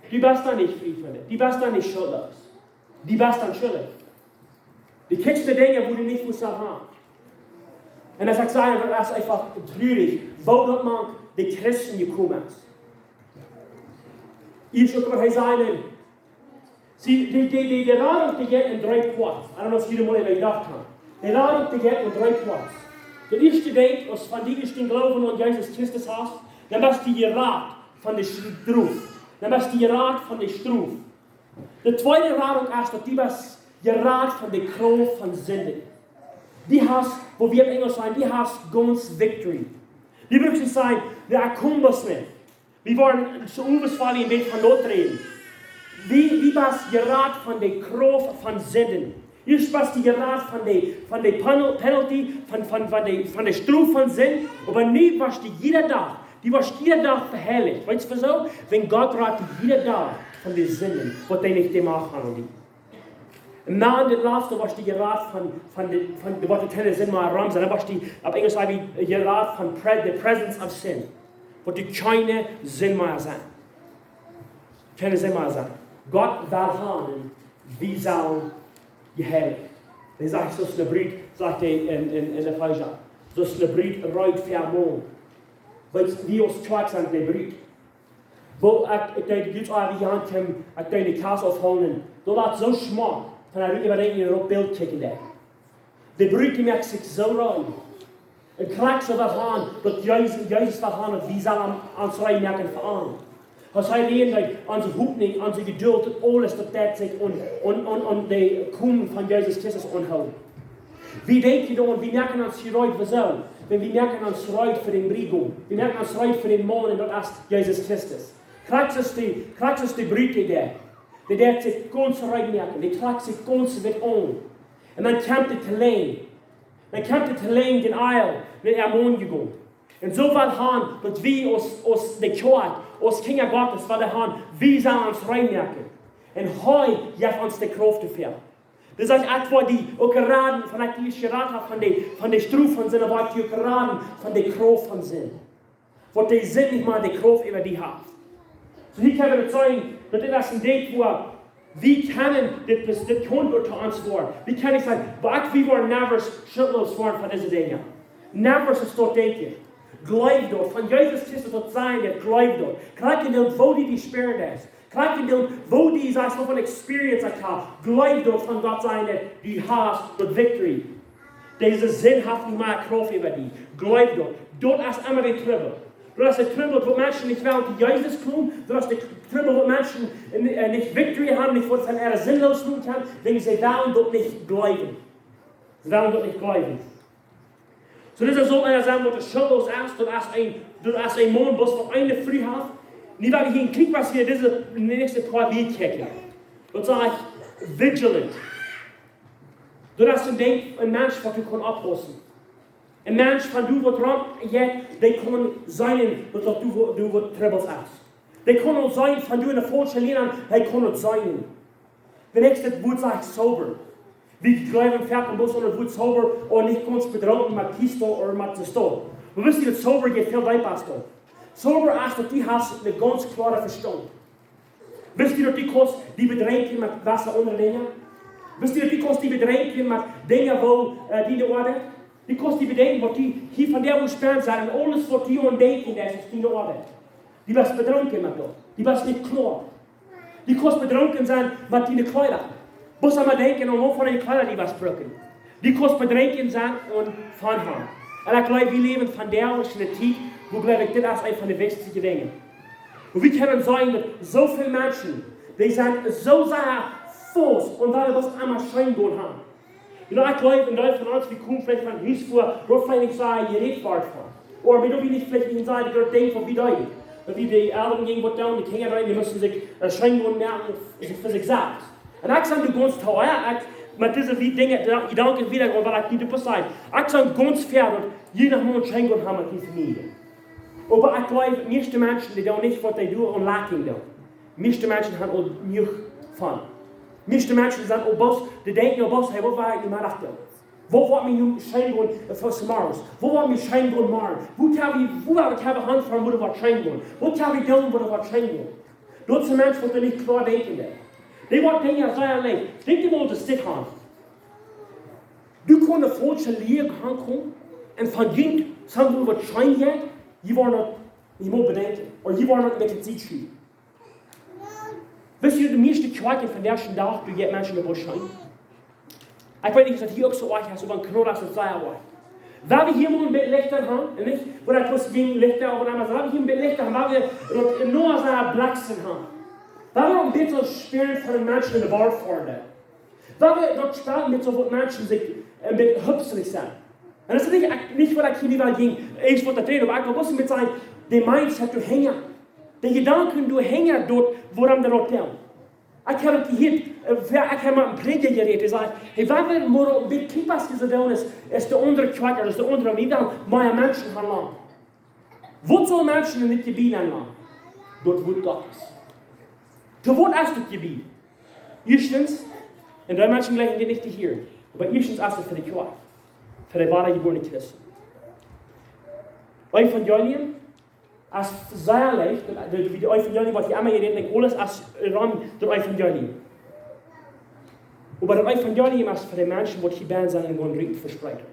du best doa nich frie von dit. Du best doa nich schuldich. Du best doa schuldich. Du kjikjst Dinja, wua du nich motst haben. Un daut, ekj saj, daut es eefach trurich, woo daut mank de Christen jekomen es. Hia es uk waut hee säd, nä? See, dee, dee, dee, dee Radunk, dee jeit en dree Poat. I don't know, aus jie mol äwa jedocht haben. Dee Radunk, dee jeit en dree Poat. Daut ieeschte Dinkj, aus du von Dinkj dän Gloowen aun Jesus Christus hast, dan best du jerat von de Strof. Dan best du jerat von de Strof. De tweede Radunk es, daut du best jerat von de Krauft von Sinden. Du hast, woo wie opp Enjlisch sajen, du hast gaunz victory. Du bruckst nich sajen, jo, ekj kaun bloos nich. Wie woaren soo onbeswoaren een bät von daut räden. Du, du best jerat von de Krauft von Sinden. Du best jerat von de, von de penal-, penalty, von, von, von de, von de Strof von Sind. Oba nu woascht du jieda Dach, du woascht jieda Dach veharlicht. Weetst du wuarom? Wiels Gott rat die jieda Dach von de Sinden, waut dee nich de Macht haben. Em Enj, daut latste, woascht du jerat von, von de, von de, waut de kjeene Sind mea rom sent. Dan woascht du, opp Enjlisch saj wie, jerat von pre-, the presence of sin. Waut du kjeene Sind mea sent. Kjeene Sind mea sent. Gott well haben, wie sellen jeheilicht. Dee sajcht, soo aus de Brut, sajcht hee en, en, en Efeesa. Soo aus de Brut reed fa äa Maun. Weetst du, wie aus Kjoakj sent de Brut. Woo ekj, ekj deed jrod aul, wie han, ekj deed de Kjast aufhoolen. Daut wia soo schmock, von daut wie äwa daut Bilt kjikjen deeden. De Brut, dee moakt sikj soo rein. Un krakjt soo well hee, daut Jesus, Jesus well hee, daut wie sellen ons rein moaken fa am. Aus hee läajt, daut onse Hopninj, onse Jedult, daut aules, daut deit sikj aun, aun, aun, aun de Komen von Jesus Christus aunhoolen. Wie denkj jie dan, wie moaken ons reed fa soo? Wan wie moaken ons reed fa dän Briegaum. Wie moaken ons reed fa dän Maun, un daut es Jesus Christus. Krakjt soo aus de, krakjt soo aus de Brut, dee deit. Dee deit sikj gaunz rein moaken. Dee trakjt sikj gaunz witt aun. Un dan kjemt de Kjleeda. Dan kjemt de Kjleeda, dän Eelj, dän Aarmut jegonen. Un soo well hee, daut wie aus, aus de Kjoakj, aus Kjinja Gottes, well hee, wie sellen ons rein moaken. Un hee jeft ons de Krauft doafäa. Daut sajcht, ekj woa die uk raden, von ekj die jerat hab von de, von de Strof von Sind, woa ekj die uk raden von de Krauft von Sind. Waut de Sind nich mea de Krauft äwa die haft. Soo, hia kjenn wie daut seenen, daut dit es een Dinkj, wua wie kjennen, dit, dit, dit kaun doa to ons woaren. Wie kjennen nich sajen, oba ekj, wie woaren never schuldloos woaren von dise Dinja. Never soo daut denkjen. Jleew daut, von Jesus Christus daut sajen, jleew daut. Krakjt endoont, woo du die spieren deist. Krakjt endoont, woo du sajchst, woo von experience ekj hab. Jleew daut, von Gott sajen, du hast daut victory. Dise Sind haft nich mea Krauft äwa die. Jleew daut. Daut es emma de Trubbel. Daut es de Trubbel, waut Menschen nich wellen to Jesus komen. Daut es de Trubbel, waut Menschen, äh, nich victory haben, nich von äare Sind loskomen kjennen, wäajen see wellen daut nich jleewen. See wellen daut nich jleewen. Soo, dit es soo eena, waut schuldloos es, daut es een, daut es een Maun, waut bloos eene Fru haft. Nu, wan wie hia kjikjen, waut hia dise näakjste Poat Lied kjikjen. Daut sajcht vigilant. Daut es een Dinkj, een Mensch, waut du kaust oppaussen. Een Mensch, wan du waut rom, jo, dee kaun seenen, daut, daut du, du waut Trubbels hast. Dee kaun aul seenen, wan du enne faulsche Lien, dee kaun aul seenen. De näakjste Wuat sajcht sober. Wie jleewen foaken bloos aun daut Wuat sober un nich gaunz bedrunken met Kjristaul ooda met de Staul. Oba wisst jie, daut sober jeit väl deepa aus daut. Sober es daut du hast een gaunz kloaren Vestaunt. Wisst jie, daut du kaust die bedrinkjen met Wota oda Dinja? Wisst jie, daut du kaust die bedrinkjen met Dinja, woo, äh, die de Oabeit? Du kaust die bedrinkjen, waut du hia von dee Welt sparen sent un aules, waut du aun denkjen deist, es die de Oabeit. Du best bedrunken met daut. Du best nich kloa. Du kaust bedrunken sennen met diene Kjleeda. Bloos emol denkjen, om woo von diene Kjleeda du best bedrunken. Dee kaust bedrenkjen sennen un fun haben. Un ekj jleew, wie läwen vondoag en eene Tiet, wua, jleew ekj, dit es eent von de wichtichste Dinja. Un wie kjennen seenen, daut soo väl Menschen, dee sent soo sea faust un wellen bloos emma scheen gonen haben. You know, ekj jleew, een Deel von ons, wie komen veleicht von Hus, wua, wua veleicht nich soo jerät woat von. Ooda wie doonen nich veleicht nich seenen, daut Dinkj, waut wie doonen. Daut wie de Elren jäajen waut doonen, de Kjinja doonen, dee motten sikj, äh, scheen gonen moaken, sikj fa sikj selfst. Un ekj sie nu gaunz too, jo, ekj, met dise wie Dinja, de Jedanken wieda gonen, waut ekj nich opp sie. Ekj sie gaunz ver, daut jieda Maun scheen gonen haben met de Famielje. Oba ekj jleew, mieeschte Menschen, dee doonen nich, waut dee doonen, un lacking doonen. Mieeschte Menschen haben aul jenuach von. Mieeschte Menschen sent aul bloos, dee denkjen aul bloos, hey, waut woa ekj nu Meddach doonen? Waut woat mie nu scheen gonen, äh, fa zemorjes? Waut woat mie scheen gonen morjen? Wua kjenn wie, wua woa wie han von, wua daut woat scheen gonen? Waut kjenn wie doonen, wua daut woat scheen gonen? Daut sent Menschen, waut nich kloa denkjen doonen. Dee woaren Dinja sea leicht. Denkj die mol, daut dit han. Du kaust eene faulsche Lia aunkomen un von jieda Sach waut scheen jeit, jie woaren daut nich mol bedenkjen. Ooda jie woaren daut nich met de Tiet schieben. Weetst du, de mieeschte Kjoakjen vondoag dän Dach, dee jeit Menschen opp scheen. Ekj weet nich, aus daut hia uk soo es, oba en Kjnodda es daut sea oajch. Wan wie hia mol een bät Licht aun haben, un nich, wua daut bloos Dinj Licht aun, oba wan wie hia een bät Licht aun haben, wan wie daut en Noah sien Blaksen haben. Wan wie een bät soo spieren fa de Menschen enne Welt veendren. Wan wie daut spelen met soo waut Menschen sikj een bät hupslich sent. Un daut es nich, ekj, nich waut ekj hia nich well jäajen, es waut daut rät, oba ekj well bloos met sennen, de Mindset doahinja. De Jedanken doahinja, daut, wuarom dee daut doonen. Ekj hab daut jehieet, äh, wua ekj hab met een Prädja jerät, dee säd, hey, wan wie mau een bät Kjliepes soo doonen es, es de aundre Kjoakj, es de aundre, wie dan mea Menschen han lang. Waut sellen Menschen en dit Jebied aunlangen? Daut Wuat Gottes. Daut Wuat es daut Jebied. Ieeschtens, un dee Menschen jlikjen dit nich to hieren, oba ieeschtens es et fa de Kjoakj, fa de woare jebuarne Christen. Evangelium es sea leicht, de, de, de Evangelium, waut jie emma hia räden, aules es rom daut Evangelium. Oba daut Evangelium es fa de Menschen, waut hia benne sent un woaren rut vespreeden.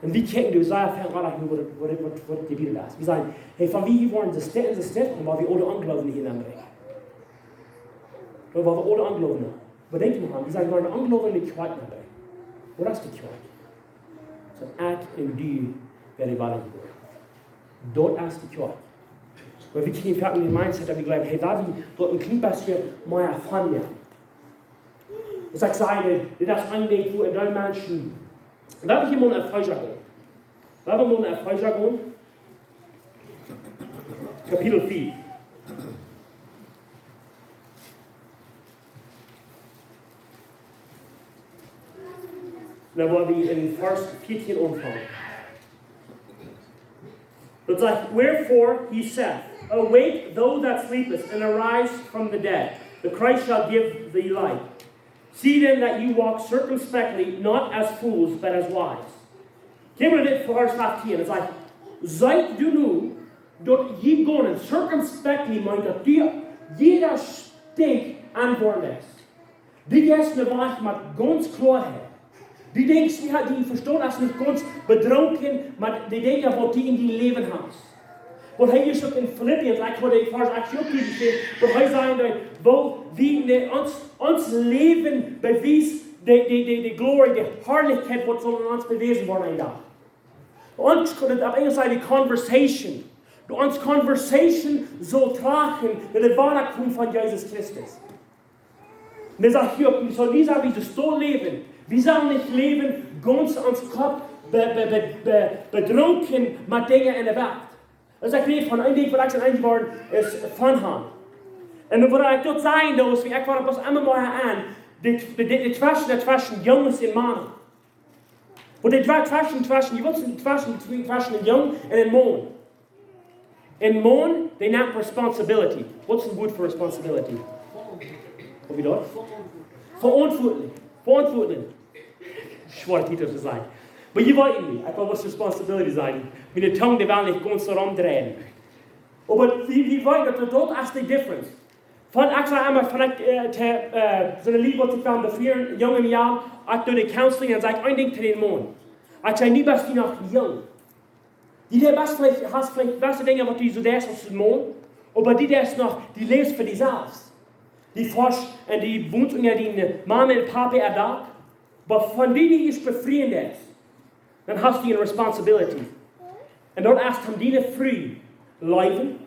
Un wie kjikjen doa sea väl aun, waut, waut, waut, waut de Bibel es. Wie sajen, hey, wan wie hia woaren soo stell un soo stell, dan woa wie aule Onjloowen hia nenbrinjen. Dan woa wie aule Onjloowen. Waut denkj jie noch aun? Wie sajen, wie woaren Onjloowen enne Kjoakj nenbrinjen. Waut es de Kjoakj? Soo, ekj un du woaren woare jebuaren. Daut es de Kjoakj. Oba wie kjrieen foaken dän Mindset, daut wie jleewen, hey, wan wie daut een kjlien bät mea von haben. Aus ekj säd, dit es een Dinkj, wua de Menschen, wan wie hia mol no Efeesa gonen. Wan wie mol no Efeesa gonen. Kapitel vea. Dan woa wie en Varsch vieetieen aunfangen. Daut sajcht, "Wherefore he saith, Awake, thou that sleepest, and arise from the dead, the Christ shall give thee light. See then that you walk circumspectly, not as fools, but as wise." Kjikj mol dit Varsch vieetieen, daut sajcht, "Seet nu, daut jie gonen, circumspectly meent daut jie jieda Stekj aunwoaren es." Dee jeist ne Wajch met gaunz Kloaheit. Dee denkjst, dee haft dien Vestaunt es nich gaunz bedrunken met de Dinja, waut du en dien Läwen hast. Waut hee hia sajcht en Filippenzen, ekj haud dän Varsch actually uk jeschräwen, waut hee säd, daut, woo wie ne, ons, ons Läwen bewiest de, de, de, de Glory, de Harlichkjeit, waut saul en ons bewäsen woaren een Dach. Ons, daut opp Enjlisch sajcht wie conversation. Daut ons conversation saul tragen no de Woarheit komen von Jesus Christus. Un hee sajcht hia uk, wie sellen nich soo aus dee Stool läwen. Wie sellen nich läwen, gaunz ons Kopp be-, be-, be-, be-, bedrunken met Dinja enne Welt. Aus ekj räd von een Dinkj, waut ekj soo eenjeworden es, fun haben. Un waut ekj doa sajen doo, es, wie ekj woa bloos emma mea aun, dit, dit, dit tweschen, dit tweschen Junges un Mana. Waut dit tweschen, tweschen, jie weeten, tweschen, tweschen, tweschen een Jung un een Maun. Een Maun, dee nemt responsibility. What's the word for responsibility? Waut wie doa? Veauntwuatlich. Veauntwuatlich. Schwoa Titel to sajen. Oba jie weeten nich, ekj well waut responsibility sajen. Miene Tung, dee well nich gaunz soo romdreien. Oba wie, wie weeten, daut, daut es de difference. Von ekj saj emma, von ekj, äh, to, äh, soone Lied, waut ekj von de vea Jungen, jo, ekj doo de counseling un saj ekj een Dinkj to dän Maun. Ekj saj, nu best du noch jung. Dee, dee best veleicht, hast veleicht beste Dinja, waut du soo deist aus een Maun, oba dee deist noch, dee läwst fa die selfst. Dee forschst un dee wonst unja diene Mama un Papa äa Dak. Oba wan du die ieescht befrieen deist, dan hast du eene responsibility. Un daut es om diene Fru leewen.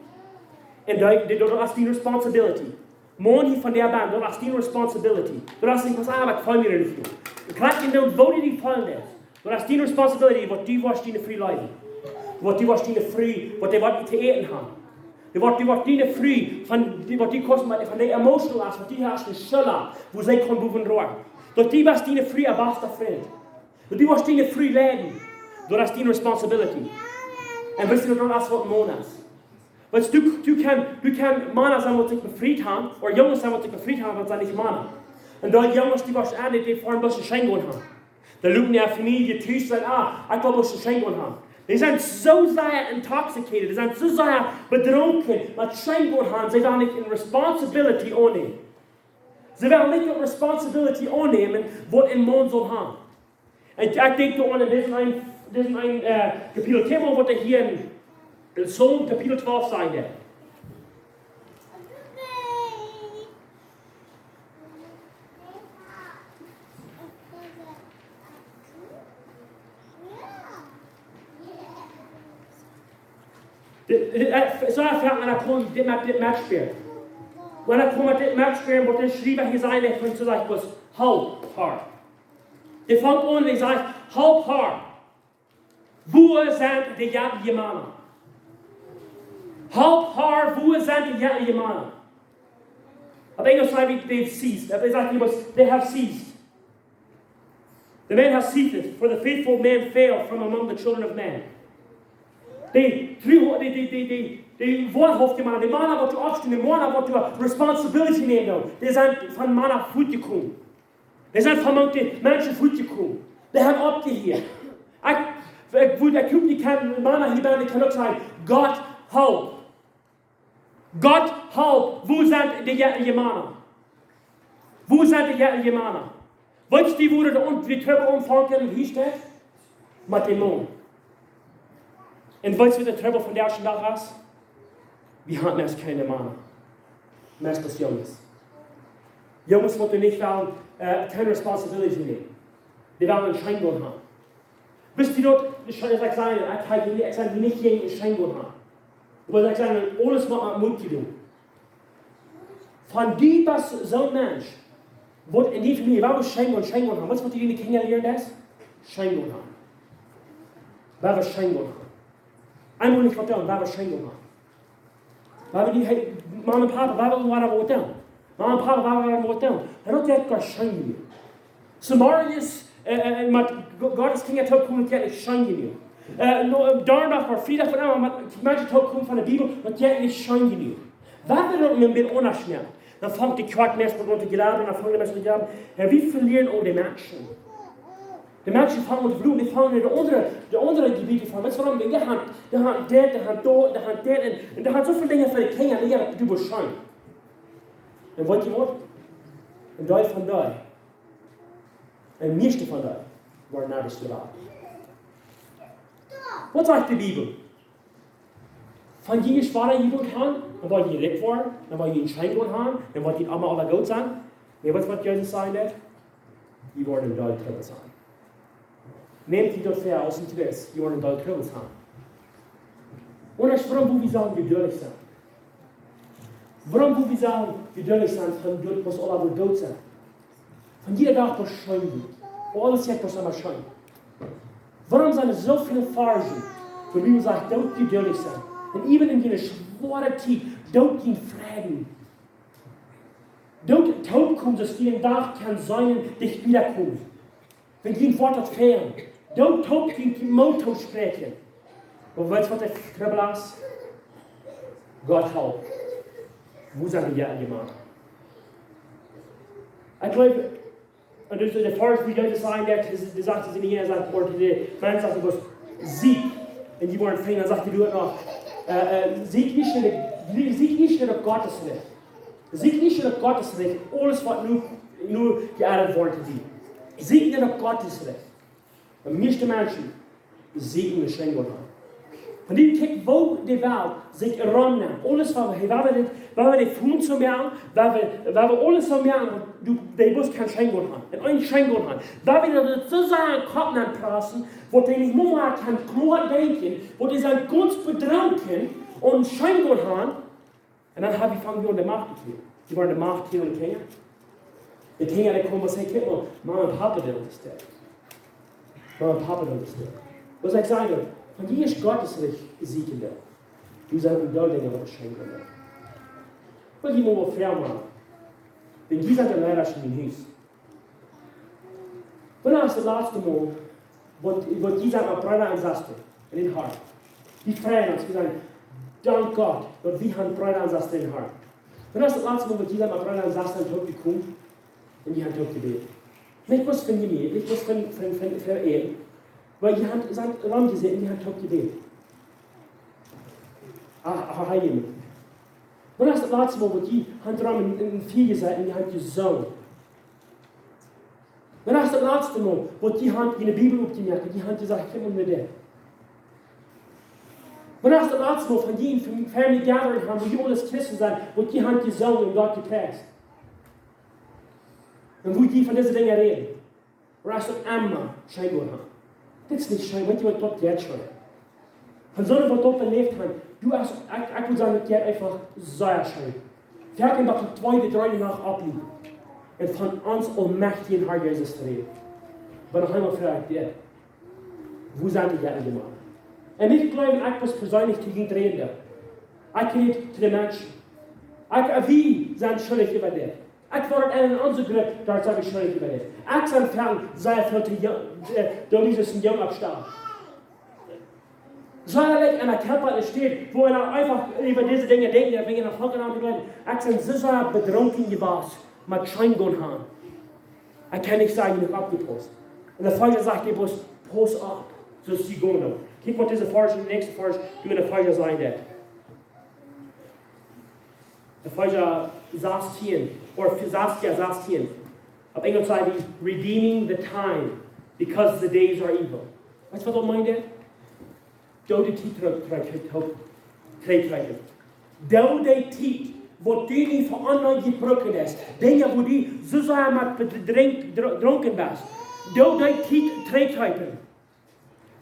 Un daut, daut es diene responsibility. Maun, hia von de Band, daut es diene responsibility. Daut es nich waut, ah, ekj feel mie nich goot. Krakjt endoont woo du die feelen deist. Daut es diene responsibility, waut du woascht diene Fru leewen. Waut du woascht diene Fru, waut dee woat to äten haben. Daut woat, daut woat diene Fru von, daut woat die kosten, waut von dee emotional es, waut du hast, de Schulla, woo see kaun bowen droagen. Daut du woascht diene Fru äa basta Frint. Daut du woascht diene Fru leiden. Daut es diene responsibility. Un weetst du, daut es waut Maun es. Weetst du, du kaust, du kaust Mana sennen, waut sikj befriet haben, ooda Junges sennen, waut sikj befriet haben, waut sent nich Mana. Un daut Junges, dee woascht eejentlich, dee woaren bloos scheen gonen haben. Dee luken äare Famielje tus, sajen, ah, ekj well bloos scheen gonen haben. Dee sent soo sea intoxicated, dee sent soo sea bedrunken, waut scheen gonen haben, see wellen nich eene responsibility aunnämen. See wellen nich eene responsibility aunnämen, waut een Maun saul haben. Un ekj denkj doaraun en dit een, dit een, äh, Kapitel, kjikj mol, waut hia en, en Psalm Kapitel twalf sajcht. Dit, dit, äh, soo, ekj feel, wan ekj kaun dit met, dit Match spälen. Wan ekj kaun met dit Match spälen, waut de Schriewa hia sajcht, ekj kaun soo sajen, waut, help her. Dee fangt aun un dee sajcht, help her. Wua sent de jettliche Mana? Help her, wua sent de jettliche Mana? Opp Enjlisch sajcht et, they've ceased. Opp Enjlisch sajcht et, they have ceased. The man has ceased, for the faithful man fell from among the children of men. Dee tru, dee, dee, dee, dee, dee woarhauftje Mana, de Mana waut doa oppstonen, de Mana waut doa responsibility nämen doonen, dee sent von Mana fuatjekomen. Dee sent von mank de Menschen fuatjekomen. Dee haben oppjehieet. Ekj, ekj, woo, ekj hop, dee kjennen, Mana hia bie, dee kjennen uk sajen, Gott, help. Gott, help, wua sent de jettliche Mana? Wua sent de jettliche Mana? Weetst du, wua de, de Trubbel aunfangt un hia steit? Met dän Maun. Un weetst du, waut de Trubbel von dän ieeschten Dach es? Wie haben meist kjeene Mana. Meist es Junges. Junges, waut doa nich wellen, äh, kjeene responsibility nämen. Dee wellen scheen gonen haben. Weetst du daut, ekj saj, ekj saj, ekj saj nich, ekj saj nich, scheen gonen haben. Oba ekj saj, aules waut met Moot to doonen. Wan du best soon Mensch, waut en dee Famielje, wua wie scheen gonen, scheen gonen haben. Weetst du, waut du diene Kjinja lieeren deist? Scheen gonen haben. Wua wie scheen gonen haben. Eemol nich vetalen, wua wie scheen gonen haben. Wua wie nich, hey, Mama un Papa, wua wie, wua wie woaren. Mama un Papa, wua wie woaren. Daut jeit goa scheen. Soomoarjens, äh, äh, met Go-, Gott siene Kjinja toopkomen, daut jeit nich scheen jenuach. Äh, no, äh, Donnadach ooda Friedach, waut emma, met Menschen toopkomen von de Bibel, daut jeit nich scheen jenuach. Waut wie daut met Bilt aundasch nämen? Dan fangt de Kjoakj meist aun to jleewen, dan fangen de Menschen aun to jleewen. Jo, wie velieren aul de Menschen. De Menschen fangen aun to velieren, dee fangen en de aundre, de aundre Jebieden aun. Weetst du wuarom? Dee haben, dee haben dit, dee haben daut, dee haben dit, un, un dee haben soo väl Dinja fa de Kjinja, dee haben doa scheen. Un weetst du waut? En Deel von dee, un mieeschte von dee, woaren nich jerat. Waut sajcht de Bibel? Wan jie schwoare Jugent haben, dan woa jie rikj woaren, dan woa jie scheen gonen haben, dan woat jie emma aula goot sennen. Nä, weetst du, waut Jesus sajen deed? Jie woaren en Deel Trubbel sennen. Nämt jie daut väa aus een Christ, jie woaren en Deel Trubbel haben. Un daut es wuarom wie sellen jeduldich sennen. Wuarom wie sellen jeduldich sennen, wan daut mott aula woll doot sennen? Wan jieda Dach waut scheen jeit. Aules jeit waut emma scheen. Wuarom sent doa soo väl Varschen, wua de Bibel sajcht, doot jeduldich sennen? Un iewen en june schwoare Tiet, doot jun Fräd. Doot toopkomen, daut jie dän Dach kjennen seenen, daut jie wada komen. Wan jie waut daut fälen, doot toop jun Moot toospräakjen. Oba weetst du, waut de Trubbel es? Gott halpt. Wua sent de jettliche Mana? Ekj jleew, un daut es de Varsch, wua Jesus sajcht, dee, dee sajcht, dee sajcht, de Mensch sajcht, waut, sieekjt, un jie woaren finjen, dan sajcht hee doa noch, äh, äh, sieekjt nich no de, sieekjt nich no daut Gottes Rikj. Sieekjt nich no daut Gottes Rikj, aules waut nu, nu jeäat woat to die. Sieekjt no daut Gottes Rikj. De mieeschte Menschen sieekjen no scheen gonen haben. Un nu kjikj, woo de Welt sikj romnämt. Aules waut wie, waut wie dit, waut wie dit Funk soo moaken, waut wie, waut wie aules soo moaken, du, dee mott kjeen Scheengoa han. Un een Scheengoa han. Waut wie daut soo sea em Kopp nenn prassen, waut dee nich mea kjennen kloa denkjen, waut dee sent gaunz bedrunken un Scheengoa han. Un dan ha wie, fang wie aun de Macht to kjrieen. Wie woaren de Macht kjrieen, de Kjinja. De Kjinja, dee komen, waut see kjrieen, Mama un Papa doonen dit. Mama un Papa doonen dit. Waut ekj saj, wan jie ieescht Gott sien Rikj sieekjen doonen, du sest een Deel Dinja waut scheengonen. Waut jie mol froagen, wan jie sent de Leida en jun Hus. Wanea es daut latste Mol, waut, waut jie sent met Breeda un Sestren en daut Hoat? Wie freien ons, wie sajen, dank Gott, daut wie haben Breeda un Sestren en daut Hoat. Wanea es daut latste Mol, waut jie sent met Breeda un Sestren toop jekomen un jie haben toop jebät? Nich bloos fa june, nich bloos fa, fa, fa, fa äa. Oba jie haben, sent rom jeseeten, jie haben toop jebät. Ah, ah, ah, jie. Wanea es daut latste Mol, waut jie haben rom en, en Fia jeseeten un jie haben jesungen? Wanea es daut latste Mol, waut jie haben june Bibel opjemoakt un jie haben jesajcht, kjikj mol no dit? Wanea es daut latste Mol, wan jie een Fam-, Family Gathering haben, wua jie aule Christen sent, waut jie haben jesungen un Gott jepriest? Un wua jie von dise Dinja räden? Oba es daut emma scheengonen? Dit es nich scheen, weetst du waut, daut jeit scheen. Von soone waut daut beläft haben, du hast, ekj, ekj mott sajen, daut jeit eefach sea scheen. Wie kjennen noch tweede, dredde Nacht oppbleiwen un von onsen aulmajchtjen Herr Jesus räden. Oba noch eemol froag ekj die, wua sent dee Dinja, Mana? Un ekj jleew, ekj mott perseenlich to junt räden. Ekj räd to de Menschen. Ekj, wie sent schuldich äwa dit. Ekj woa en onse Grupp, doa sie ekj schuldich äwa dit. Ekj sie foaken sea väl to jung, äh, doa es een Jung oppjestonen. Soo, ekj, un ekj hab aul enne Staut, wua ekj eefach äwa dise Dinja denkj, daut ekj dan foaken aun to jleewen, ekj sie soo sea bedrunken jewast, met scheengonen han. Ekj kaun nich sajen, ekj hab oppjepausst. Un de Varsch sajcht, dee mott paussen, soo aus see gonen. Kjikj waut dise Varsch, de näakjste Varsch, doa enne Varsch sajcht daut. Efeesa sastien, ooda Saskia sastien. Opp Enjlisch sajcht et, "Redeeming the time, because the days are evil." Weetst du waut daut meent? Doo de Tiet trigj, trigj, trigj, trigj, trigj. Doo de Tiet, waut du nu fa aundre jebrukt hast, Dinja, wua du soo sea met bedrink-, dr-, drunken best. Doo de Tiet trigjkjrieen.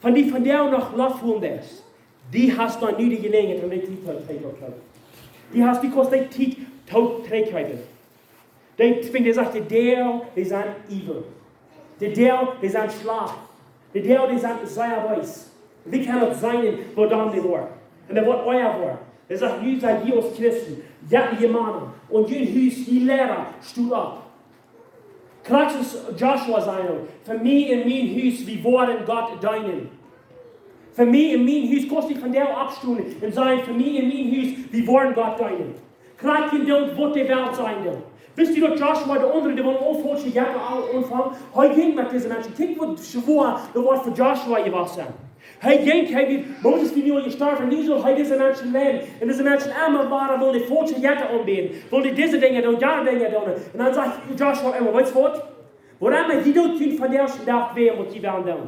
Wan du vondoag noch Loft hoolen deist, du hast noch nu de Jeläajenheit om de Tiet trigj to kjrieen. Du hast, du kaust de Tiet trigj to kjrieen. De, ekj finn, dee sajcht, de Doag, dee sent evil. De Doag, dee sent schlajcht. De Doag, dee sent sea bees. Wie kjennen daut seenen, woo dan dee woaren. Un daut woat ea woaren. Hee sajcht, nu sent jie aus Christen, jie Mana, un jun Hus, jie Liera, stot opp. Krakjt soo aus Josua säd, "Fa mie un mien Hus, wie woaren Gott deenen." Fa mie un mien Hus, kaust nich vondoag oppstonen un sajen, "Fa mie un mien Hus, wie woaren Gott deenen." Krakjt jie doonen, waut de Welt sajen deit. Weetst du daut Josua, de aundre, dee wullen aul faulsche Jetta aul aunfangen? Hee jinkj met dise Menschen. Kjikj waut schwoa daut woat fa Josua jewast sennen. Hee jinkj, hee wia, Moses wia nu aul jestorwen, nu sull hee dise Menschen leiden. Un dise Menschen emma wieren, wullen dee faulsche Jetta aunbäden, wullen dee dise Dinja doonen, jane Dinja doonen. Un dan sajcht Josua emma, "Weetst du waut? Wuarom jie doot junt vondoag dän Dach wälen, waut jie wellen doonen?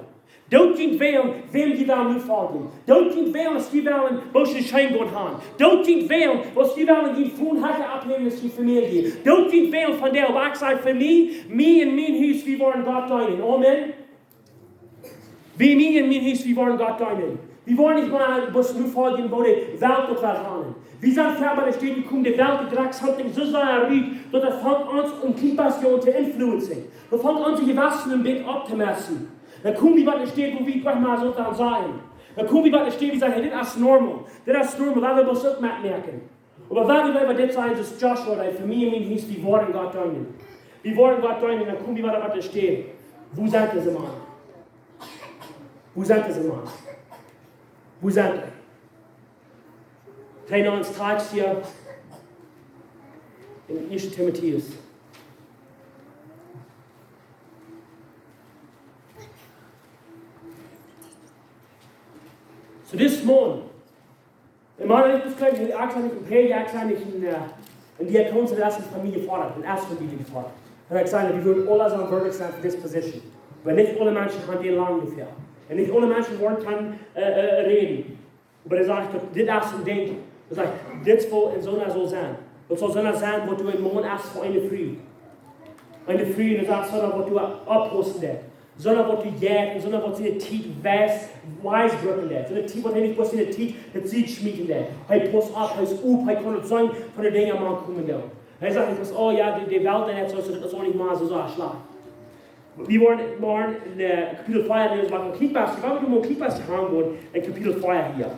Doot junt wälen, wäm jie wellen nofoljen. Doot junt wälen, aus jie wellen, woo see scheengonen han. Doot junt wälen, aus jie wellen, jie von Hacken aufhängen, aus jie Famielje. Doot junt wälen vondoag, oba ekj saj fa mie, mie un mien Hus, wie woaren Gott deenen." Amen. Fa mie un mien Hus, wie woaren Gott deenen. Wie woaren nich mea bloos nofoljen, woo de Welt daut well haben. Wie sent foaken enne Staut jekomen, de Welt, dee drajcht something soo sea rut, daut et aunfangt ons een kjlien bät to influencen. Daut aunfangt ons Jewessen een bät opptomessen. Dan komen wie bie eene Städ, wua wie nich mea soo kjennen sajen. Dan komen wie bie eene Städ, wua wie sajen, "Hey, dit es normal. Dit es normal, lot ons uk metmoaken." Oba wan wie dit sajen, daut Josua, daut fa mie un mien Hus, wie woaren Gott deenen. Wie woaren Gott deenen, dan komen wie bie eene Städ. Wua sent dise Mana? Wua sent dise Mana? Wua sent dee? Twee Noahs Tag hia en Ieeschte Timotäus. So this morning, un Mana, ekj saj nich, ekj saj nich een Prädja, ekj saj nich een, äh, een Diakon, daut es eene Famieljefoaderunk, eene Famieljefoaderunk. Un ekj saj, wie wudden aule sennen würdisch sennen fa dise Position. Oba nich aule Menschen haben dee lang jefoat. Un nich aule Menschen woaren kjennen, äh, äh, räden. Oba hee sajcht, daut dit es een Dinkj. Hee sajcht, dit woat en soon saul sennen. Daut saul soon sennen, waut du een Maun es fa eene Fru. Eene Fru, un hee sajcht, soon, waut du oppaussen deist. Soon, waut du jeist, un soon, waut siene Tiet wies, wies brucken deist. Soone Tiet, waut hee nich bloos siene Tiet met Sied schmieten deist. Hee pausst opp, hee es op, hee kaun daut seenen, von de Dinja, waut komen doonen. Hee sajcht nich, oh jo, de, de Welt, dee haft soo, daut es uk nich mea soo, soo schlajcht. Wie woaren morjen en, äh, Kapitel vea läsen, mau een kjlien bät, wie woaren mau een kjlien bät gonen en Kapitel vea hia.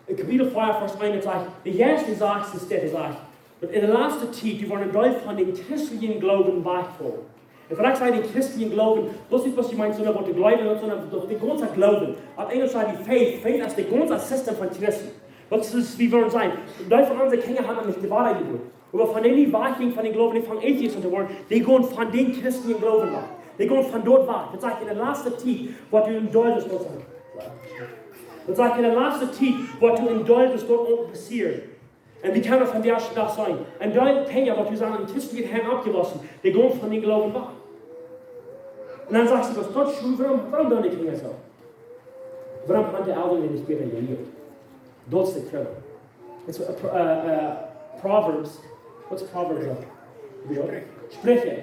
En Kapitel vea, Varsch een, daut sajcht, de Jeist, dee sajcht, es dit, dee sajcht, daut en de latste Tiet, dee woaren een Deel von dän christlichen Gloowen wajchfaulen. Un wan ekj saj dän christlichen Gloowen, daut es nich bloos, ekj meen, soon waut de Gloowen, soon daut de gaunze Gloowen. Opp Enjelsch sajcht dee faith, faith es daut gaunze System von Christen. Daut es, wie woaren sennen, Deel von onse Kjinja haben nich de Woarheit jehieet. Oba wan dee wajchgonen von dän Gloowen, nich von Atheisten to woaren, dee gonen von dän christlichen Gloowen wajch. Dee gonen von doa wajch. Daut sajcht, en de latste Tiet woat doa een Deel doa sennen. Daut sajcht, en de latste Tiet woat doa een Deel doa uk passieren. Un wie kjennen daut vondoag dän Dach seenen. Un doa Kjinja, waut wie sent en christlichet Heim oppjewossen, dee gonen von dän Gloowen wajch. Un dan sajchst du, waut es daut scheen, wuarom, wuarom doonen dee Kjinja soo? Wuarom haben de Elren nich bäta jelieet? Daut es de Trubbel. It's a pro-, uh, uh, Proverbs. What's Proverbs? Spricha. Spricha.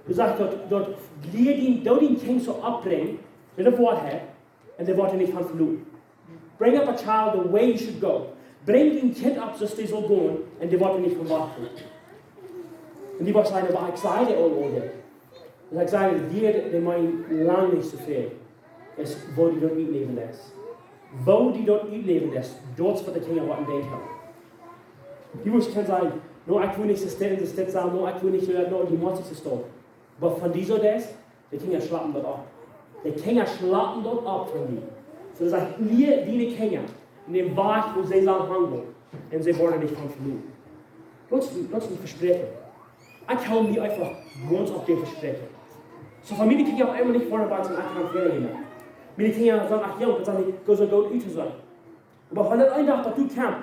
Dee sajcht, daut, daut lia dien, daut dien Kjint soo oppbrinjen, met de Woarheit, un dee woat nich von vloeken. Bring up a child the way he should go. Brinj dien Kjint opp, soo aus dee saul gonen, un dee woat nich von wajchgonen. Un dee woat sajen, oba ekj saj die aul, aul dit. Un ekj saj die, dee, dee meent lang nich soo väl. Es woo du daut utläwen deist. Woo du daut utläwen deist, daut es waut de Kjinja woaren denkjen. Du motst kjennen sajen, no, ekj well nich soo stell, soo stell sennen, no, ekj well nich, äh, no, du motst nich soo stell. Oba wan du soo deist, de Kjinja schlapen daut opp. De Kjinja schlapen daut opp von die. Soo daut sajcht, lia diene Kjinja en dän Wajch, woo see sellen gonen. Un see woaren nich von vloeken. Daut es, daut es een Vespräakjen. Ekj hool mie eefach gaunz opp dän Vespräakjen. Soo wan miene Kjinja opp eemol nich woaren, waut see nich kjennen verändren. Miene Kjinja sent noch junk, daut sent nich, daut sent goot uttoseenen. Oba wan daut een Dach daut du kjemst,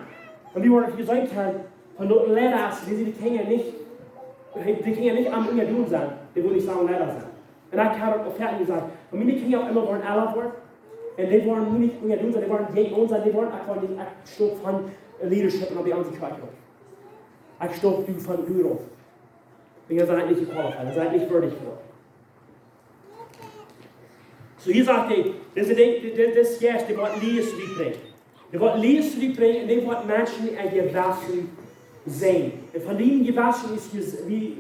un wie woaren hia sennen kjennen, wan doa een Liera es, dee de Kjinja nich, dee de Kjinja nich aum unjadonen sennen, dee woaren nich sajen Liera sennen. Un ekj hab daut aul väl jesajcht, wan miene Kjinja opp eemol woaren ella woaren, un dee woaren nu nich unjadonen sennen, dee woaren jäajen ons sennen, dee woaren, ekj woa nich, ekj stopp von leadership en opp de aundre Kjoakj. Ekj stopp nu von doa auf. Wiels see sent nich qualified, see sent nich wieedich fa daut. Soo hia sajcht hee, dise Dinj, dit, dit, dit es Jeist, dee woat Lies utbrinjen. Dee woat Lies utbrinjen un dee woat Menschen äa Jewessen seenen. Un von dien Jewessen es, es, wie,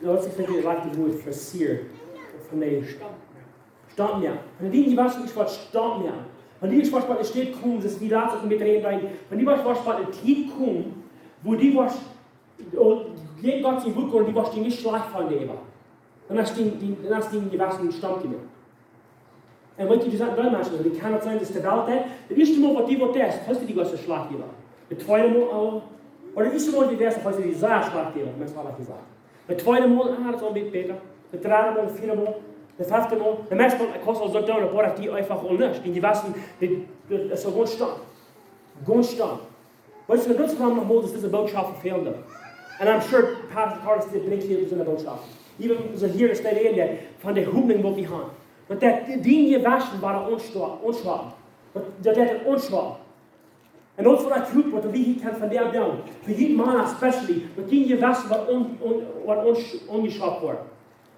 daut es nich daut rajchte Wuat fa seer. Von de Staum, jo. Von dien Jewessen es waut Staum, jo. Von dien Jewessen waut steit komen, daut es, wie lat ekj met räden, von dien Jewessen waut ne Tiet komen, woo du woascht un jäajen Gott sien Wuat gonen, du woascht die nich schlajcht von läwen. Dan es dien, dien, dan es dien Jewessen stoakj jenuach. Un weetst du, du sajchst, dee Menschen, dee kjennen daut seenen, daut es de Welt, hè? Daut ieeschte Mol, waut du waut deist, feelst du die gaunz schlajcht äwa. Daut tweede Mol, oh, ooda daut ieeschte Mol, waut du deist, feelst du die sea schlajcht äwa, meenst du, waut ekj jesajcht. Daut tweede Mol, ah, daut es aul een bät bäta. Daut dredde Mol, vieede Mol, daut fefte Mol. De mieeschte Mol, ekj kaun aul soo doonen, daut woat die eefach aul nich. Dien Jewessen, dee, dee es soo gaunz stoakj. Gaunz stoakj. Weetst du, daut es wuarom noch mol, daut dise Botschaft vefälen deit. And I'm sure Pastor Carlos did bringt hia soone Botschaft. Even soo hia es de Räd von de Hopninj, waut wie haben. Daut deit dien Jewessen woat onschwa-, onschwachen. Daut, daut deit et onschwachen. Un daut es waut ekj hoop, waut wie hia kjennen vondoag doonen. Fa die Mana especially, daut dien Jewessen woat on-, on-, woat onsch-, onjeschoaft woaren.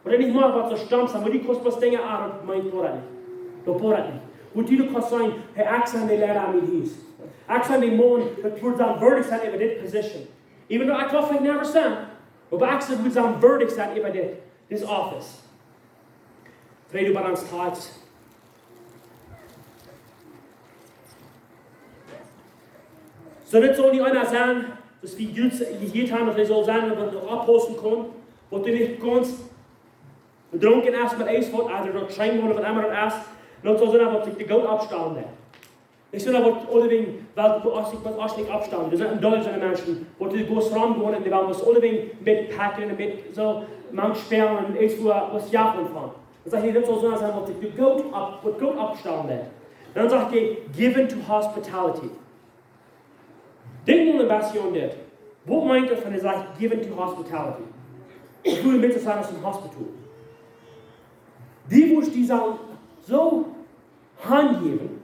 Wan du nich mea waut soo stoakj best, wan du die kostboa Dinja aun, daut meent daut nich. Daut woat nich. Wan du kaust sajen, hey, ekj sie de Liera aun mien Hus. Ekj sie de Maun, daut wudd dan wieedich sennen äwa dit position. Even though ekj kaun veleicht never sennen, oba ekj sie, wudd dan wieedich sennen äwa dit, this office. Freunde, bie ons Text. Soo, dit saul nich eena sennen, daut wie jehieet haben, daut hee saul sennen, waut nich oppaussen kaun, waut nich gaunz bedrunken es met Ees, waut, ooda daut Scheengonen, waut emma daut es, un daut saul sennen, waut sikj de Goot oppstalen deit. Nich soo, waut aulewäajen, waut, waut sikj, waut sikj oppstalen. Doa sent een Deel soone Menschen, waut dee gaunz romgonen un dee wellen aulewäajen met packen un met soo mank spälen un eent fa waut jagen von. Dan sajcht hee, daut saul soo sennen, waut sikj de Goot opp-, waut Goot oppstalen deit. Dan sajcht hee, given to hospitality. Denkj mol een bät aun dit. Waut meent daut, wan hee sajcht, given to hospitality? Ekj wull met sajen, aus een Hospital. Mensch, dee saul soo hanjäwen,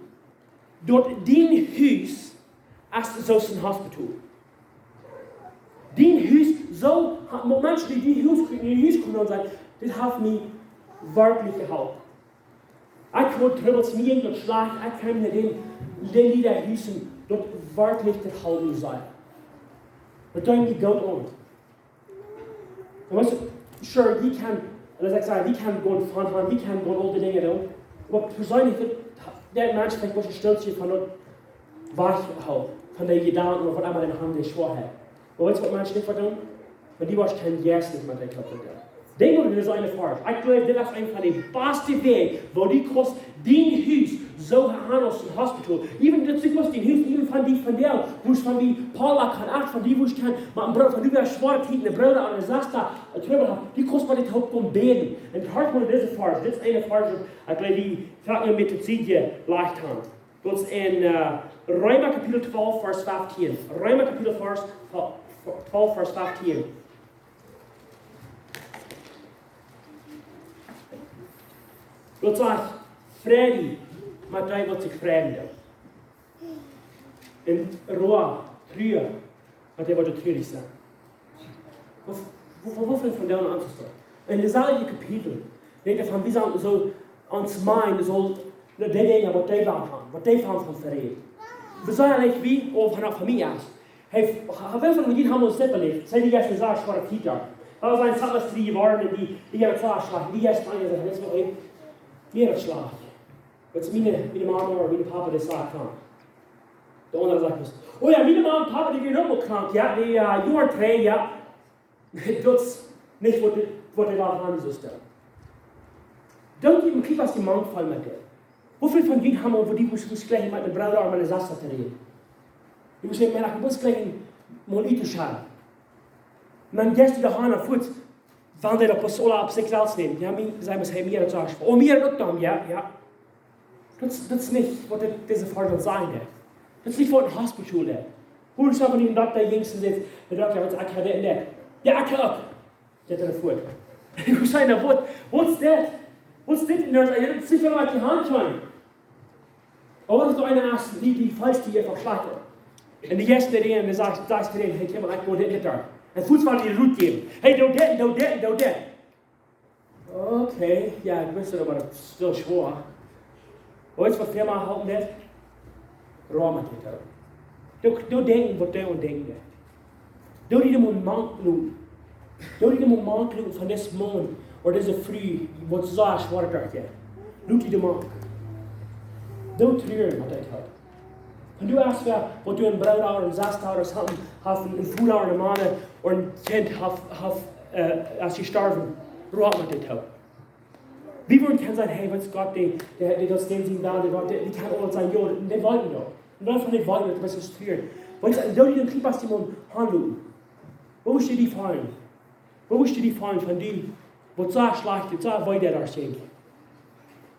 daut dien Hus es soo aus een Hospital. Dien Hus soo, ha-, Menschen, dee dien Hus, dien Hus komen un sajen: "Dit haft mie werkjlich jeholpen. Ekj haud Trubbels, mie jinkj daut schlajcht, ekj kjeem no dän, dän Lied hia, daut werkjlich to halpen saul." Daut deed mie goot aun. Un weetst, sure, wie kjennen, un aus ekj saj, wie kjennen gonen von han, wie kjennen gonen aul dee Dinja doonen. Oba persenlich, daut, de Mensch veleicht waut een Stekjel von daut wajchhoolen, von dee Jedanken, ooda waut emma dee han, dee Schwoaheit. Oba weetst waut Menschen nich vestonen? Wan dee waut kjennen jeistlich met dee kaputt gonen. Denkj mol, dit es een Varsch. Ekj jleew, dit es eent von de baste Wäaj, woo du kaust dien Hus soo han aus een Hospital. Even daut du kaust dien Hus, even von dee, von dee, woo es von dee Paula kaun, ach, von dee, woo es kaun, mau een Brooda, von dee, woo schwoa Tieden, een Brooda ooda eene Sesta, een Trubbel haft, du kaust met dee toop gonen bäden. Un horch mol dise Varsch, dit es een Varsch, ekj jleew, dee kjenn wie met de Tiet leicht han. Daut es en, äh, Reema Kapitel twalf, Varsch feftieen. Reema Kapitel Varsch, twalf, Varsch feftieen. Daut sajcht: "Freit die met dee, waut sikj freien deit. Un Roa, Trua, met dee, waut trurich sent." Woo, woo, woo, woo väl von dee aun ons es daut? En daut selwje Kapitel, denkj ekj von, wie sent soo, ons mind saul no dee Dinja, waut dee wellen han, waut dee von, von veräden. Wie sent nich wie, ooda von de Famielje es. Hee, hee well von dee haben ons separat. Saj, dee es een sea schwoa Tiet doa. Daut es een Sabbat drie jeworden, dee, dee haft daut sea schlajcht. Dee es een, daut es noch een, mea daut schlajcht. Daut es miene, miene Mama ooda miene Papa, dee sajcht von. De aundra sajcht: "Oh jo, miene Mama un Papa, dee wieren uk aul krank, jo, dee, äh, Joaren trigj, jo." Daut es nich waut de, waut de Welt aun ons stalt. Dan jie, kjikj, waut dee Mann voll met deit. Woo väl von junt haben, woo dee, woo, woo jlikj met een Brooda ooda met eene Sesta to räden? Dee mott jlikj, mea, dee mott jlikj mol utschaufen. Un dan jeist du doa han un fuats, wan dee daut bloos aula opp sikj selfst nemt. Jo, mie, see mott, hee, mie daut soo. Oh, mie daut uk dan, jo, jo. Daut es, daut es nich waut dit, dise Varsch sajcht. Daut es nich waut een Hospital es. Woo es daut, wan de Dokta jinkj un säd, de Dokta, waut, ekj hab dit un daut. Jo, ekj uk. Daut es een Wort. Woo es daut Wort? Waut es dit? Waut es dit? Un dan, jo, daut es nich waut de Haunt kjeem. Oba daut es eena aus dee, dee feelt sikj eefach schlajcht. Un dee jeist doa han un dee sajcht, sajcht to dän: "Hey, kjikj mol, ekj woa dit, dit doa." Un fuats woat dee Rot jäwen: "Hey, doo dit, doo dit, doo dit." Okay, jo, ekj wist daut, oba daut es väl schwoa. Weetst waut väl mea halpen deit? Räd met dee. Doo, doo denkjen waut dee aun denkjen deit. Doo die de Moment loten. Doo die de Moment loten von disen Maun ooda dise Fru, waut soo schwoa daut jeit. Lot die de Moment. Doo truren met dee. Wan du hast, jo, waut du een Brooda ooda eene Sesta ooda soo, haft een, een Voda ooda eene Mame ooda een Kjint haft, haft, äh, es jestorwen, räd met dee. Wie wudden kjennen sajen: "Hey, weetst, Gott, dee, dee, dee, daut es dän sien Wellen, dee, Gott, dee, dee kaun aules sennen, jo, dee weet daut." Un dan von dee weet daut, waut es truren. Weetst, doo die dan kjikj, waut dee Maun han loten. Woo es dee feelen? Woo es dee feelen von dee, waut soo schlajcht, soo wee daut es, denkj ekj?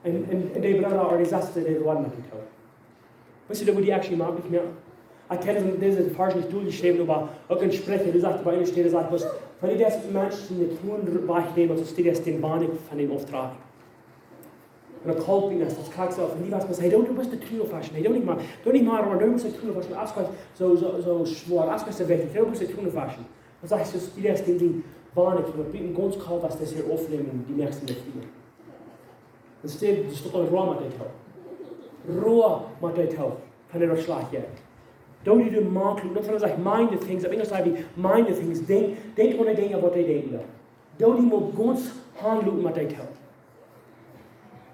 Un, un, un dee Brooda ooda dee Sesta, dee räden met dee. Weetst du, daut woat die actually mau nich mea. Ekj hab dise, dise Varsch nich doljeschräwen, oba uk en Spricha, dee sajcht bie eene Städ, sajcht daut, wan du dän Menschen de Trua wajchnemmst, daut es dee, dee es dän Wonnick von dän Auftrag. Un daut halpt mie, daut krakjt soo, wan dee waut, hey, doo, du motst de Trua fasten, hey, doo nich mea, doo nich mea, oba doo motst de Trua fasten, daut es soo, soo, soo schwoa, daut es soo wichtich, doo motst de Trua fasten. Dan sajcht Jesus, dee es dän Ding, wan ekj woa bieten gaunz kalt, waut dee hia oppnämen, dee näakjste Woche. Dan steit, dee steit aul räd met dee. Räd met dee. Kaun hee daut schlajcht, jo. Doo die de Maun loten, daut sajcht, mind the things, opp Enjlisch sajcht wie, mind the things, denkj, denkj aun de Dinja, waut dee denkjen. Doo die mau gaunz han loten met dee.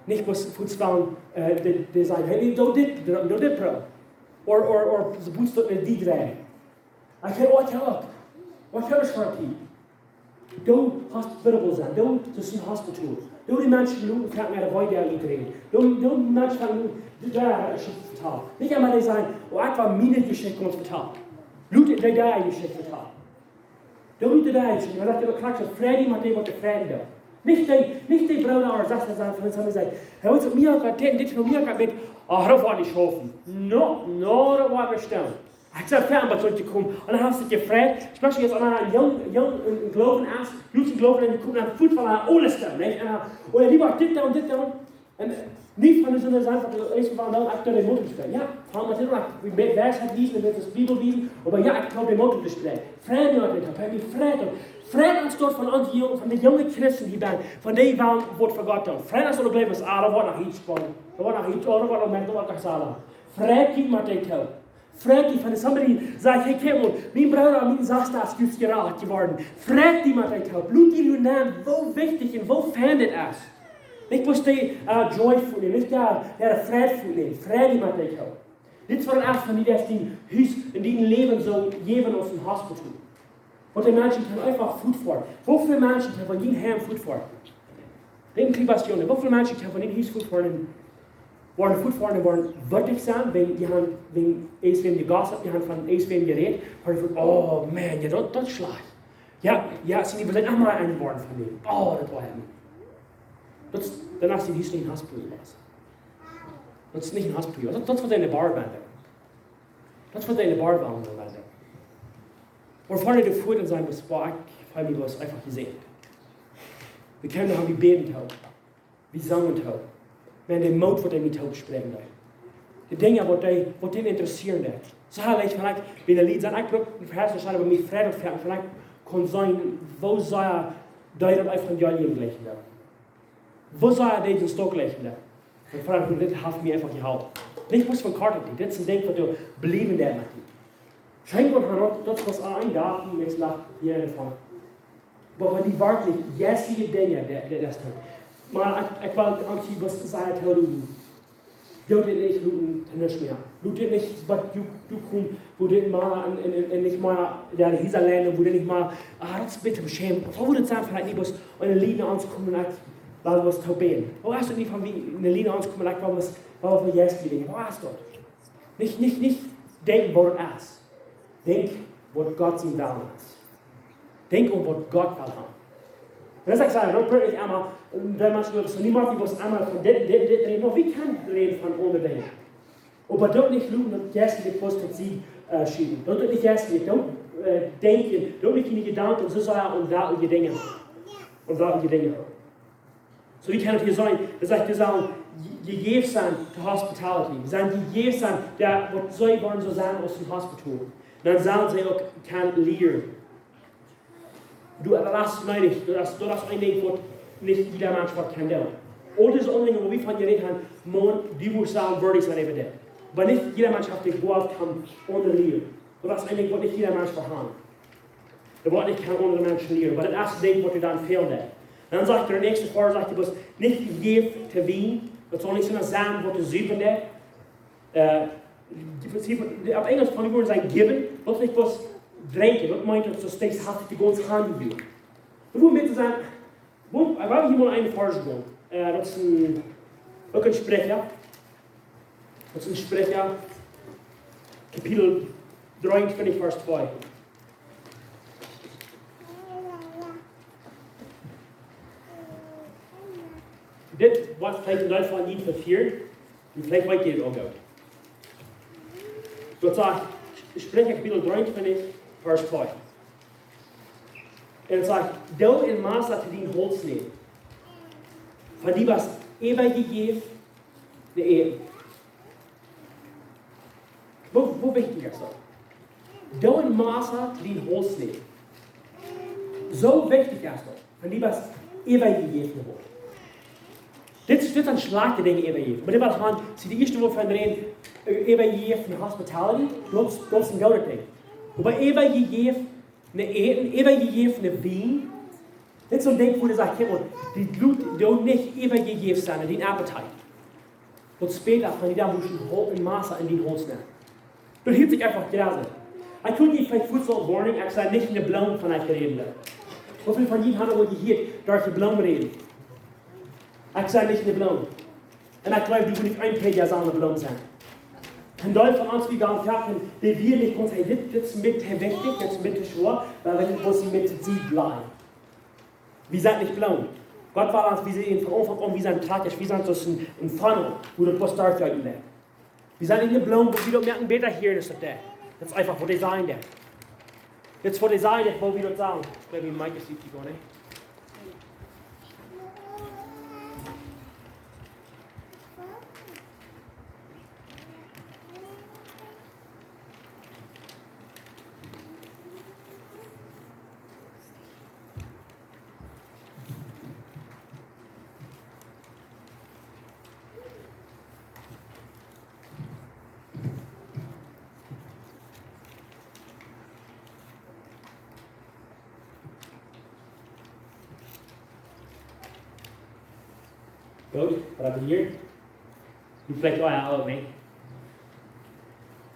Nich bloos fuats von, äh, dee, dee sajen: "Hey, doo dit, doo, doo dit, Bro." Ooda, ooda, ooda, see boetst daut met dee dreien. Ekj hia uk, ekj hia uk. Waut hab ekj fa die? Doo hospitable sennen, doo, daut es een Hospital. Doo die Menschen loten, kaun mie de Weide utdrinjen. Doo, doo Menschen loten, dee doa Jeschichten vetalen. Nich emma dee sajen: "Oh, ekj well miene Jeschicht nich vetalen." Lot dee doa Jeschichten vetalen. Doo die doa Jeschichten, dan sajcht dee: "Krakjt soo, freit die met dee, waut dee freien deit." Nich dee, nich dee Brooda ooda Sesta sajen von ons, haben jesajcht: "Hey, weetst du, mie haft daut dit un dit, mie haft daut dit." Ah, daut woat nich schaufen. No, no, daut woat nich stemmen. Ekj sie ver waut soo jekomen. Un dan hast du die frei. Spricha, aus eena een jung, jung em Gloowen es, jung em Gloowen, un dee kjemt dan fuats von aules dan, nich? Un dan: "Oh jo, dee woat dit doonen, dit doonen." Un, äh, nich von soone Sache, daut eena sajen well, ekj doo de Motorsport. Jo, fang mau aun, wie met Varsch wiesen, met de Bibel wiesen, oba jo, ekj doo de Motorsport. Frei mie aun, ekj hab mie frei. Frei ons doa von ons Jung, von de junge Christen hia bie, von dee waut fa Gott doonen. Frei ons doa, jleew ekj, ah, daut woat noch goot gonen. Daut woat noch goot, daut woat noch met, daut woat noch sala. Frei mie met dee too. Frei mie, wan somebody sajcht, hey, kjikj mol, mien Brooda, mien Sesta es jrod jerat jeworden. Frei mie met dee too. Lot dee nu nämen, woo wichtich un woo fein dit es. Nich bloos dee, äh, joyful, nich dee, dee Freid fälen. Frei mie met dee too. Dit es waut et es, wan du daut en dien Hus, en dien Läwen soo läwen aus een Hospital. Waut de Menschen kjennen eefach fuatfoaren. Woo väl Menschen kjennen von dien Heim fuatfoaren? Denkj mol, Bastione, woo väl Menschen kjennen von dien Hus fuatfoaren? Woaren fuatfoaren, woaren wüttig sennen, wäajen dee haben, wäajen eent wäm jegossipt, dee haben von eent wäm jerät, woaren von, oh man, jo, daut, daut es schlajcht. Jo, jo, see, dee sent emma een woaren von däm. Oh, daut woat am. Daut es, dan es daut nich een Hospital jewast. Daut es nich een Hospital jewast. Daut, daut es waut eena bie Bäaren deit. Daut es waut eena bie Bäaren deit. Oba von de Foardeelen sent, daut es, boah, ekj feel mie bloos eefach jesäajent. Wie kjennen doa bäden too. Wie sellen too. Wan de Moot, waut dee mie too sprinjen deit. De Dinja, waut dee, waut dee interessieren deit. Soo ha ekj veleicht, wan de Lied sent, ekj bruck een Varsch to schaufen, oba mie freit daut, wan ekj kunn seenen, woo sea dee daut Evangelium jlikjen deit. Woo sea dee daut Stekj jlikjen deit. Un veleicht, dit haft mie eefach jeholpen. Nich bloos von Karten, dit es een Dinkj, waut du bläwen deist met die. Scheen goot, daut, daut es een Dach, dee es noch hia en de Funk. Oba wan dee werkjlich jeistelje Dinja, dee, dee, daut es daut. Oba ekj, ekj well aun die waut sajen, too doonen. Doot dit nich, lot dit nich mea. Lot dit nich, waut du, du kommst, woo dit mea, un, un, un, un nich mea, jo, de Hiesa leiden, woo dit nich mea, ah, daut es een bät schämen. Woo wudd et sennen, wan ekj nich bloos en een Lied no ons kom un ekj, well waut too bäden. Woo es et nich von wie en een Lied no ons kom un ekj well waut, well waut jeistelje Dinja. Woo es daut? Nich, nich, nich denkjen, waut et es. Denkj, waut Gott sien Wellen es. Denkj aun, waut Gott well haben. Un dan sajcht hee, daut bruck ekj emma, un dan mach ekj daut, soo, nich mea, du woascht emma von dit, dit, dit räden. No, wie kjennen räden von aundre Dinja. Oba daut nich loten, daut jeistelje Post daut see, äh, schieben. Daut, daut nich jeistelje, daut, äh, denkjen, daut nich en de Jedanken, soo sea aun weltliche Dinja. Aun weltliche Dinja. Soo, wie kjennen daut hia seenen, daut sajcht, dee sellen je-, jejäft sennen to hospitality. Dee sellen jejäft sennen, jo, waut see woaren soo sennen aus een Hospital. Dan sellen see uk kjennen lieren. Du, daut es needich, daut es, daut es een Dinkj, waut nich jieda Mensch waut kaun doonen. Aul dise aundre Dinja, woo wie von jerät haben, mau, dee woaren sellen wieedich sennen äwa dit. Oba nich jieda Mensch haft de Gow toom aundre lieren. Daut es een Dinkj, waut nich jieda Mensch woat haben. Dee woat nich kjennen aundre Menschen lieren, oba daut es daut Dinkj, waut dee dan fält. Dan sajcht de näakjste Varsch, sajcht hee, bloos nich jejäft to Wien, daut saul nich soo sennen, waut de Siewen deit. Äh, die, die, opp Enjlisch von dee Wieed sent given, daut nich bloos drinkjen, daut meent, daut es steeds haft de gaunze Haunt jejäft. Woo mea to sennen, woo, äh, wie haben hia mol een Varsch jegonen. Äh, daut es een, uk en Spricha. Daut es en Spricha, Kapitel dreeuntwintich, Varsch twee. Dit woat veleicht een Deel von junt vewirren, un veleicht weet jie et uk aul. Daut sajcht, Spricha Kapitel dreeuntwintich, Varsch twee. Un et sajcht, doo en Massa to dien Hauls nämen, von dee waut äwajejäft to äten. Woo, woo wichtich es daut? Doo en Massa to dien Hauls nämen. Soo wichtich es daut, von dee waut äwajejäft woat. Dit, dit sent schlajchte Dinja äwajäft. Oba dee waut han, see, de ieeschte, woo wie von räden, äh, äwajäft en hospitality, daut, daut es een goodet Dinkj. Oba äwajejäft en äten, äwajejäft en Wien, dit es soon Dinkj, woo dee sajcht, kjikj mol, dee Glut, dee nich äwajejäft sent en dän Appetite. Daut spät aul, wan dee dan bloos en Hol-, en Massa en dän Hauls nämen. Daut hieet sikj eefach jreslich. Ekj kunn nich veleicht fuaz soo warning, ekj saj nich en de Bloom von ekj räden. Woo väl von junt haben aul jehieet, daut ekj de Bloom räd? Ekj saj nich en de Bloom. Un ekj jleew, dee wudd nich een Prädja saul en de Bloom sennen. Een Deel von ons, wie gaunz kjikjen, dee wia nich ons, hey, dit, dit es een bät wichtich, dit es een bät schwoa, oba wie motten met de Tiet bliewen. Wie sent nich Bloom. Gott well ons, wie sent von Aunfank aun, wie sent Trakjtasch, wie sent soo aus een, een Funnel, woo daut Wasser derchjeit. Wie sent nich de Bloom, woo wie daut moaken bäta hia es daut doa. Daut es eefach waut dee sajen deit. Daut es waut dee sajen deit, woo wie daut sajen. Maybe Mike is die, ne? Daut es, Goot, waut hab wie hia? Wie veleicht aula, aula nich.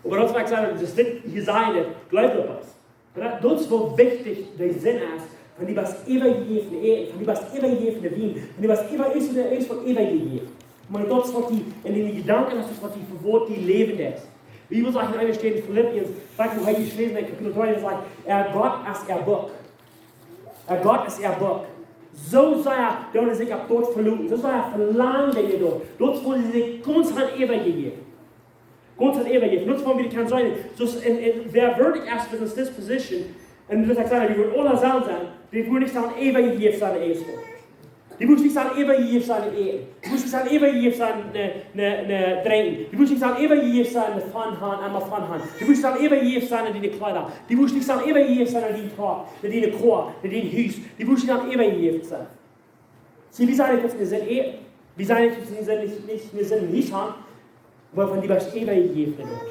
Oba daut es waut ekj saj, daut dit hia sent, jleew daut waut. Oba daut es woo wichtich de Senn es, von dee waut äwajejäft, von dee waut äwajejäft, Wien, von dee waut äwa es, dee es von äwajejäft. Oba daut es waut die, en dee Jedanken, daut es waut die vewoat, dee läwen es. Wie wie sajen en eene Städ en Filippenzen, sajcht, woo hee jeschräwen haft, Kapitel dree, dee sajcht, äa Gott es äa Buak. Äa Gott es äa Buak. Soo sea, dee sikj opp daut veloten. Soo sea velangen dee daut. Daut woo see sikj gaunz han äwajejäft. Gaunz han äwajejäft. Daut es waut wie kjennen sennen. Soo aus en, en, wäa werkjlich es mit ons disposition. Un daut ekj saj, dee woat aula sennen, dee woat nich sennen äwajejäft sennen, eensjemol. Dee woat nich sennen äwajejäft sennen, Äten. Dee woat nich sennen äwajejäft sennen, ne, ne, ne, drinkjen. Dee woat nich sennen äwajejäft sennen, ne Fun han, emma Fun han. Dee woat nich sennen äwajejäft sennen, ne, diene Kjleeda. Dee woat nich sennen äwajejäft sennen, ne, dien Truck, ne, diene Koa, ne, dien Hus. Dee woat nich sennen äwajejäft sennen. See, wie sajen, daut es nich Äten. Wie sajen, daut es nich, nich, nich Hus han. Oba von dee waut äwajejäft woat.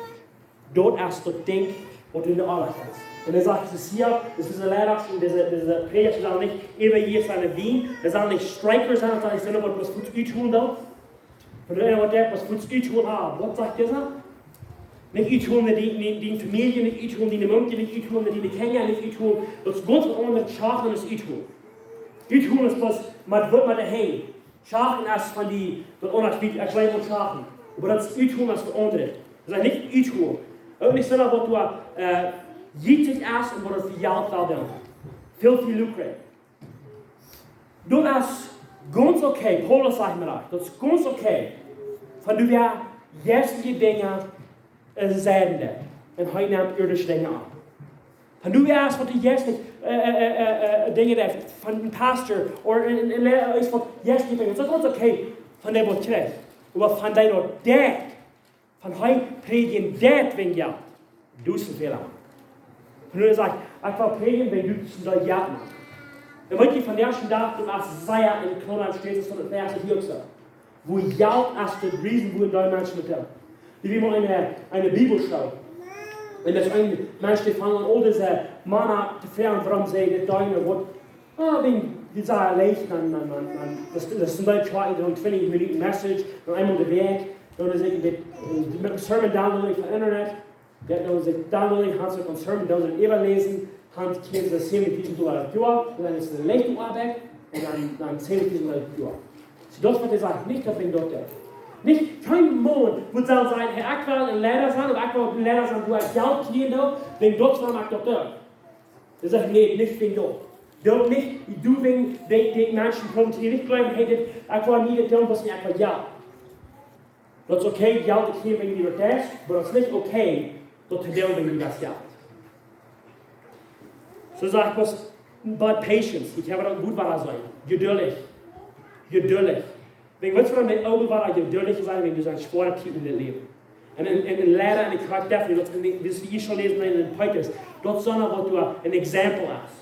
Daut es daut Dinkj, waut du en de Oabeit hast. Un dan sajcht Jesus hia, daut es dise Leida, dise, dise Prädja, dee sellen nich äwajejäft sennen, Wien, dee sellen nich Strikers sennen, daut es waut, waut fuaz utholen deit. Wan eena waut deit, waut fuaz utholen, ah, waut sajcht dise? Nich utholen, dee, dee, dee Famielje, nich utholen, dee Mumkje, nich utholen, dee Kjinja, nich utholen. Daut es gaunz waut aundret, schaffen es utholen. Utholen es bloos, mau waut met de Henj. Schachen es von dee, daut aundre, ekj weet, ekj weet waut schachen. Oba daut es utholen es daut aundre. Daut es nich utholen. Uk nich soo waut du, äh, jietsich es un waut du fa Jelt west doonen. Filthy lucre. Daut es gaunz okay. Paulus sajcht mau daut. Daut es gaunz okay. Wan du wäa jeistliche Dinja en Sennen un hee nemt irdische Dinja aun. Wan du wäa waut du jeistlich, äh, äh, äh, äh, Dinja deist, von een Pastor ooda een, een, een Liera es waut jeistlich Dinja, daut es okay, wan dee waut kjricht. Oba wan dee daut deit, wan hee prädjen deit wäajen Jelt, daut es een Fäla. Wan du sajst, ekj well prädjen wäajen du best een Jelt. Dan weet jie, vondoag dän Dach, du hast sea en Kolossa States von daut Varsch hia uk soo. Woo Jelt es de reason, woo dee Menschen met doonen. Dee wia mol en eene, eene Bibelschool. Un doa es een Mensch, dee funk aun aul dise Mana to froagen, wuarom see dit doonen, waut, ah, wan, dee säd leicht, dan, dan, dan, dan, daut, daut es een Deel kjwat, dan twintich Minuten Message, dan eemol de Wäakj, dan es ekj met, met een Sermon downloaden von Internet. Daut dan sikj downloaden, han see een Sermon, dan see äwaläsen, han see kjrieen see säwenentwintich Dolla daut Joa, un dan es et eene leichte Oabeit, un dan, dan säwenentwintich Dolla daut Joa. See, daut es waut hee sajcht, nich daut Dinkj daut. Nich, kjeen Maun mott dan sajen, hey, ekj well een Liera sennen, ooda ekj well een Liera sennen, woo ekj Jelt kjrieen doo, dan daut es waut ekj daut doo. Dan sajcht hee, nä, nich wäajen daut. Daut nich, du wäajen dee, dee Menschen komen to die nich jleewen, hey, dit, ekj well nich dit doonen, waut ekj well Jelt. Daut es okay, Jelt to kjrieen wäajen dee daut es, oba daut es nich okay, daut to doonen wäajen dee daut Jelt. Soo sajcht Paulus, but patience, ekj hab daut goot wada sennen. Jeduldich. Jeduldich. Wan, weetst du, wan wie uk wada jeduldich sent, wan wie sent schwoare Tieden en daut Läwen. Un, un, un, un Liera en de Kjoakj, daut es, wie ieescht aul läsen en Petrus, daut es waut doa een Example es.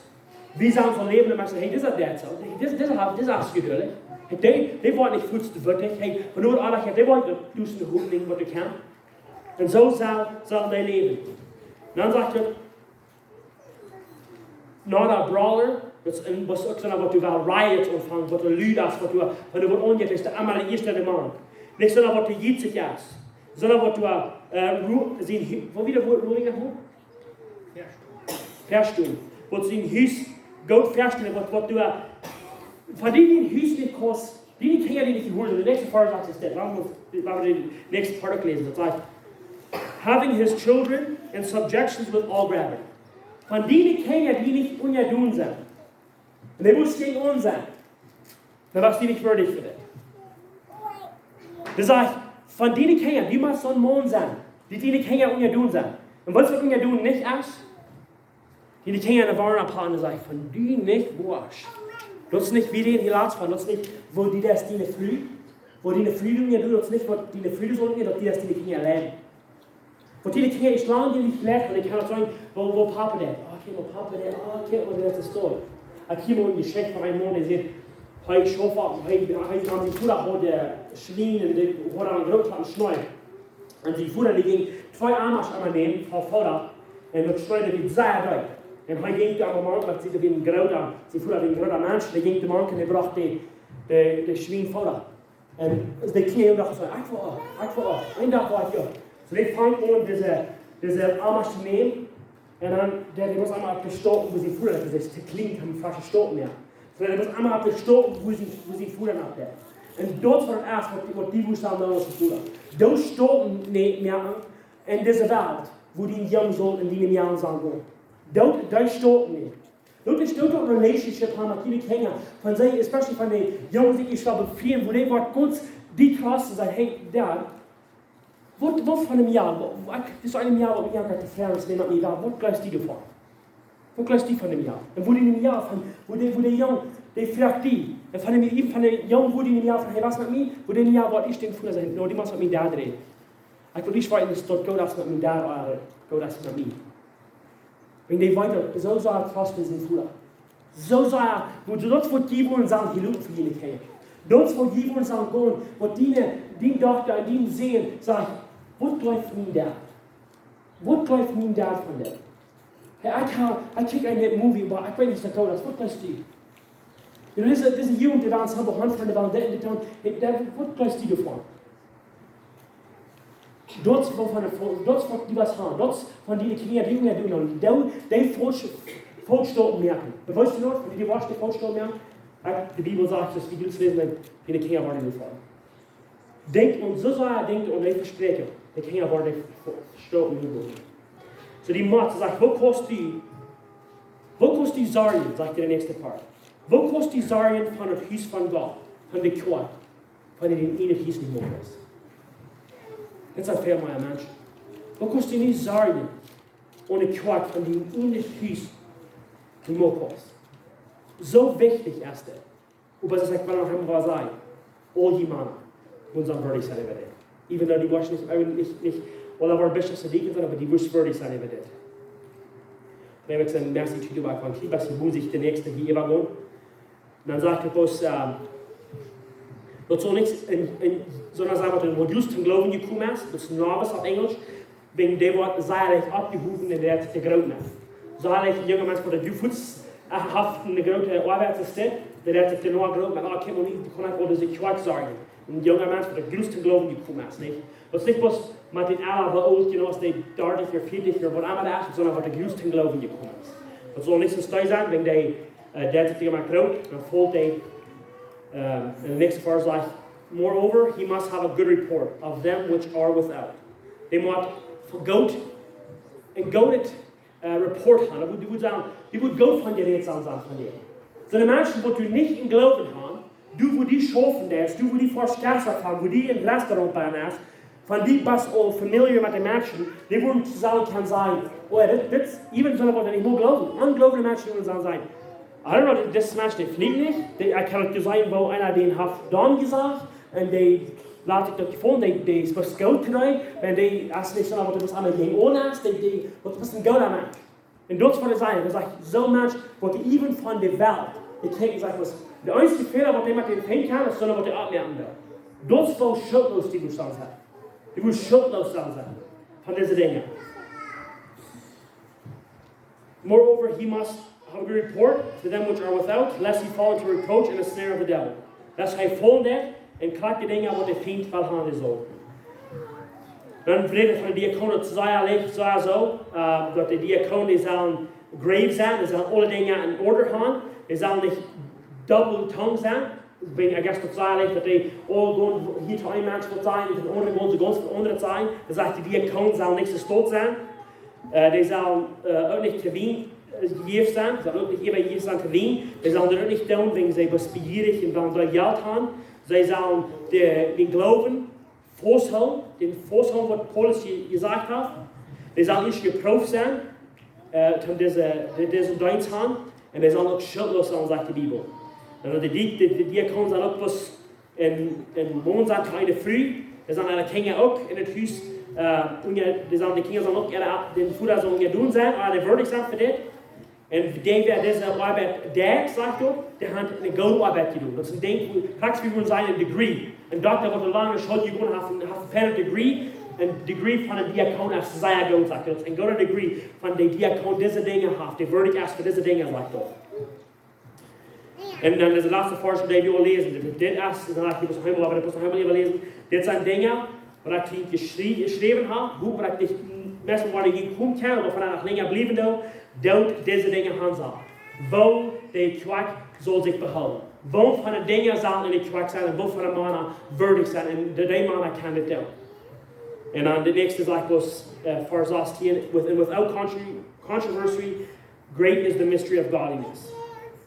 Wie sellen soo läwen, daut Menschen, hey, dise, daut es soo. Dise, dise, dise es jeduldich. Dee, dee woat nich fuaz to wuttrich. Hey, wan du aundasch, dee woat nich, du best een Hoot, waut du kaust. Un soo saul, saul dee läwen. Dan sajcht hee, not a brawler, daut es een, waut uk soo waut du west riots aunfangen, waut du lud es, waut du, wan du waut aunjefst, best du emma de ieeschta de Maun. Nich soo waut du jietsich es, soo waut du, äh, ru-, sien Hu-, waut wia daut Wuat, ruling, hu? Vestonen. Waut sien Hus goot vestonen, waut, waut du, äh, von dee dien Hus nich kaust, dee Kjinja dee nich jehorcht, de näakjste Varsch es dit, lot ons, lot ons dän näakjsten Varsch läsen, daut sajcht, having his children in subjections with all gravity. Von dee Kjinja dee nich unjadon sent. Un dee mott jäajen aun sennen. Dan wia dee nich wieedich fa dit. Dee sajcht, von dee Kjinja, dee mott soon Maun sennen, dee dee Kjinja unjadon sent. Un weetst du waut unjadon nich es? Dee Kjinja enne Woarnung oppholen un sajen, von dee nich woascht. Daut es nich, woo dee hia latst von, daut es nich, woo dee daut diene Fru, woo diene Fru unjadon, daut es nich, waut diene Fru saul unjadon, daut dee daut diene Kjinja leiden. Waut dee Kjinja es lang nich jeleet, un ekj kaun daut sajen, woo, woo Papa deit. Ah, kjikj, woo Papa deit, ah, kjikj, woo daut es doa. Ekj hia mol eene Jeschicht von eenen Maun, dee sajcht, hee schauft opp, hee, hee, sien Voda haud, äh, Schwien un dee haud aun groote Schnee. Un sien Voda, dee jinkj twee Ammasch emma nämen, voll Fooda, un daut Schnee, daut wia sea deep. Un hee jinkj doa emma mank, daut see wia een groota, sien Voda wia een groota Mensch, dee jinkj doa mank un hee brocht dee, dee, dee Schwien Fooda. Un de Kjinja dachten soo: "Ekj well uk, ekj well uk." Een Dach wia ekj uk. Soo, dee fungen aun dise, dise Amish to nämen. Un dan, dee, dee must emol opp de Stoten, wua sien Voda, daut es to kjlien, kjeene fresche Stoten mea. Soo, dee must emol opp de Stoten, wua sien, wua sien Voda opp deit. Un daut wia daut ieeschte, waut, waut dee wist aun dän Voda. Dee Stoten nich mea en dise Welt, wua dee Jung saul en dee Welt saul gonen. Daut, dee Stoten nich. Daut es, daut es een relationship haben met june Kjinja. Von see, especially von dee Junges, dee ekj well befrieen, wua dee woat gaunz dee trusten, sajen: "Hey, Dad, waut, waut von däm Joa, waut, waut, dit es een Joa, waut mie aunjeit to froagen, es, waut mie doa, waut jleefst du doavon? Waut jleefst du von däm Joa?" Un wua dee en däm Joa von, wua dee, wua dee Jung, dee fruach dee. Un von däm, von däm Jung, wua dee en däm Joa von: "Hey, waut met mie?" Wua dee en däm Joa woat ieescht dän Voda sajen: "No, du must met mien Dad räden. Ekj well ieescht weeten, es daut goot, aus met mien Dad, ooda goot, aus met mie." Wan dee weeten, soo sea trusten sien Voda. Soo sea, wua, daut woat jie woaren sajen, hia loten fa june Kjinja. Daut woat jie woaren sajen, gonen, waut diene, dien Dochta un dien Sän sajcht: "Waut jleeft mien Dad? Waut jleeft mien Dad von dit? Hey, ekj hab, ekj kjikj en dit movie, oba ekj weet nich, daut daut es. Waut jleefst du?" Un dise, dise Jugend, dee woaren sajen, von de Welt, dee, dee, dee, waut jleefst du doavon? Daut es waut von de Fo-, daut es waut dee woaren haben. Daut es von dee Kjinja, dee Jugend, dee, dee, dee faulsche, faulsche Stoten moaken. Weetst du noch, dee, dee woaren dee faulsche Stoten moaken? Ä, de Bibel sajcht, daut wie daut läsen, daut dee Kjinja woaren doavon. Denkjt aun, soo sea denkjt aun dee Vespräakjunk. Dee Kjinja woaren dee faulsche Stoten moaken. Soo, dee Mutter sajcht: "Waut kaust du, waut kaust du sorjen?" sajcht de näakjste Poat. "Waut kaust du sorjen von daut Hus von Gott, von de Kjoakj, von dee du en daut Hus nich mea best?" Dit sent väl mea Menschen. "Waut kaust du nich sorjen aun de Kjoakj, von dee du en daut Hus nich mea best?" Soo wichtich es dit. Oba daut es, ekj well noch eemol sajen, aul dee Mana, woaren wieedich sennen äwa dit. Even though dee woaren nich, nich, nich, well, daut woaren Bischops un Deacons sennen, oba dee woaren wieedich sennen äwa dit. Dan hab ekj sien Message to maken, kjlien bät woo sikj de näakjste hia äwagonen. Dan sajcht Paulus, ä, daut saul nich en, en, sonda sajen, waut en Modus toom Gloowen jekomen es, daut es novice opp Enjlisch, wäajen dee woat sea leicht oppjehowen un dee woat sikj groot moaken. Soo leicht een junga Mensch, waut dee fuaz, ä, haft ne groote Oabeit to doonen, dee woat sikj dan uk groot moaken, ä, ekj kaun mie nich, kaun ekj aul dise Kjoakj sorjen. Een junga Mensch, waut de Jugend toom Gloowen jekomen es, nich? Daut es nich bloos met dän Ella, waut oolt, you know, aus dee dartich ooda vieetich ooda waut emma daut es, sonda waut de Jugend toom Gloowen jekomen es. Daut saul nich soo stell sennen, wäajen dee, ä, daut sikj emma groot, dan folt dee, ä, en de näakjste Varsch sajcht: "Moreover, he must have a good report of them which are without." Dee mott goot, een goodet, ä, report haben. Daut woat, daut woat sajen, dee woat goot von jerät sennen, sajen von dee. Soone Menschen, waut du nich em Gloowen hast, du, wua du schaufen deist, du, wua du Verkofst hast, wua du een Restaurant bie hast, von dee best aul familiar met de Menschen, dee woaren sajen kjennen, sajen: "Oh, dit, dit, even soone, waut nich mol gloowen, ongloownde Menschen woaren sajen, sajen: I don't know, this Mensch, dee fliegt nich, dee, ekj kaun nich sajen, woo eena dän haft dan jesajcht, un dee lat sikj daut jefaulen, dee, dee es best goot to dee, un dee es nich soo, waut dee es aun de Jugend aundasch, dee, dee, waut es een gooda Mensch." Un daut es waut hee sajcht. Hee sajcht, soon Mensch, waut even von de Welt, ekj denkj, sajcht, waut, de eensje Fäla, waut dee met dän finjen kaun, es soone, waut dee oppmoaken doonen. Daut es woo schultloos dee woat dan sennen. Dee woat schultloos dan sennen von dise Dinja. "Moreover, he must have a good report to them which are without, lest he fall into reproach and a snare of the devil." Daut hee faulen deit en krakjt de Dinja, waut de Fient well haben, dee saul. Dan rät hee von de Diakonen, daut saj ekj, saj soo, ä, daut de Diakonen, dee sellen grave sennen, dee sellen aule Dinja en Ordnunk haben, dee sellen nich double tongued sennen. Wäajen, I guess, daut saj ekj, daut dee aul gonen hia to een Mensch waut sajen, un de aundre gonen see gaunz waut aundret sajen. Dan sajcht hee, de Diakonen sellen nich soo stolt sennen. Ä, dee sellen, ä, uk nich to Wien, ä, jejäft sennen, dee sellen uk nich äwajejäft sennen to Wien. Dee sellen daut uk nich doonen, wäajen see bejierich un wellen väl Jelt haben. See sellen de, dän Gloowen fausthoolen, dän fausthoolen, waut Paulus je-, jesajcht haft. Dee sellen nich jeprooft sennen, ä, toom dise, de-, disen Deenst haben. Un dee sellen uk schultloos sennen, sajcht de Bibel. Un de, de, de, de Diakonen sellen uk bloos en, en Maun sennen to eene Fru, dee sellen äare Kjinja uk en daut Hus, ä, unja-, dee sellen, de Kjinja sellen uk äare, dän Voda sellen unjadon sennen, ooda dee wieedich sennen fa dit. Un dee, wäa dise Oabeit deit, sajcht hee, dee haft eene goode Oabeit jedonen. Daut es een Dinkj, wua, krakjt aus wie wudden sajen, een degree. Een Dokta, waut ne lange School jegonen haft, haft een fein degree. Een degree von een Diakon es sea goot, sajcht hee. Daut es een gooda degree von de Diakon, dee dise Dinja haft, dee wieedich es fa dise Dinja, sajcht hee. Un dan es de latste Varsch, dee wie aul läsen. Dit, dit es, dan ha ekj bloos noch eemol, oba dit bloos noch eemol äwaläsen. Dit sent Dinja, waut ekj hia jeschrie-, jeschräwen hab, woo waut ekj nich meist woa hia komen kjennen, oba von daut ekj noch lenja bliewen doo, daut dise Dinja han saul. Woo de Kjoakj saul sikj behoolen. Woo von de Dinja saul enne Kjoakj sennen un woo von de Mana wieedich sennen. Un de, de Mana kjennen dit doonen. Un dan de näakjste sajcht bloos, eh, Varsch sastieen, "With, and without contro-, controversy, great is the mystery of godliness."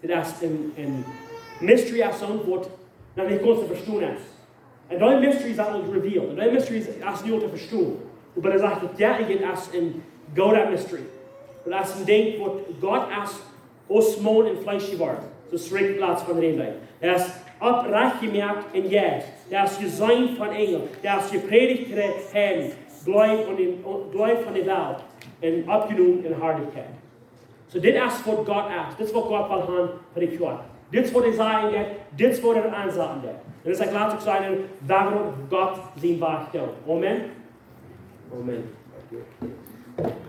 Dit es een, een mystery, es soont waut noch nich gaunz to vestonen es. Un dee mystery es ons revealed. Un dee mystery es, es nu to vestonen. Oba hee sajcht, daut, jo, dit es een gooda mystery. Daut es een Dinkj waut Gott es aus Maun em Fleesch jeworden. Soo aus Rick latst von räden deed. Hee es oprajcht jemoakt em Jeist. Hee es jeseenen von Enjel. Hee es jeprädicht to de Heiden. Jleew aun dän, jleew aun de Welt. Un oppjenomen en Harlichkjeit. Soo, dit es waut Gott es. Dit es waut Gott well han fa de Kjoakj. Dit es waut hee sajen deit. Dit es waut hee aunsajen deit. Un daut es, ekj lot uk sajen, woo wie Gott sien Wajch doonen. Amen. Amen.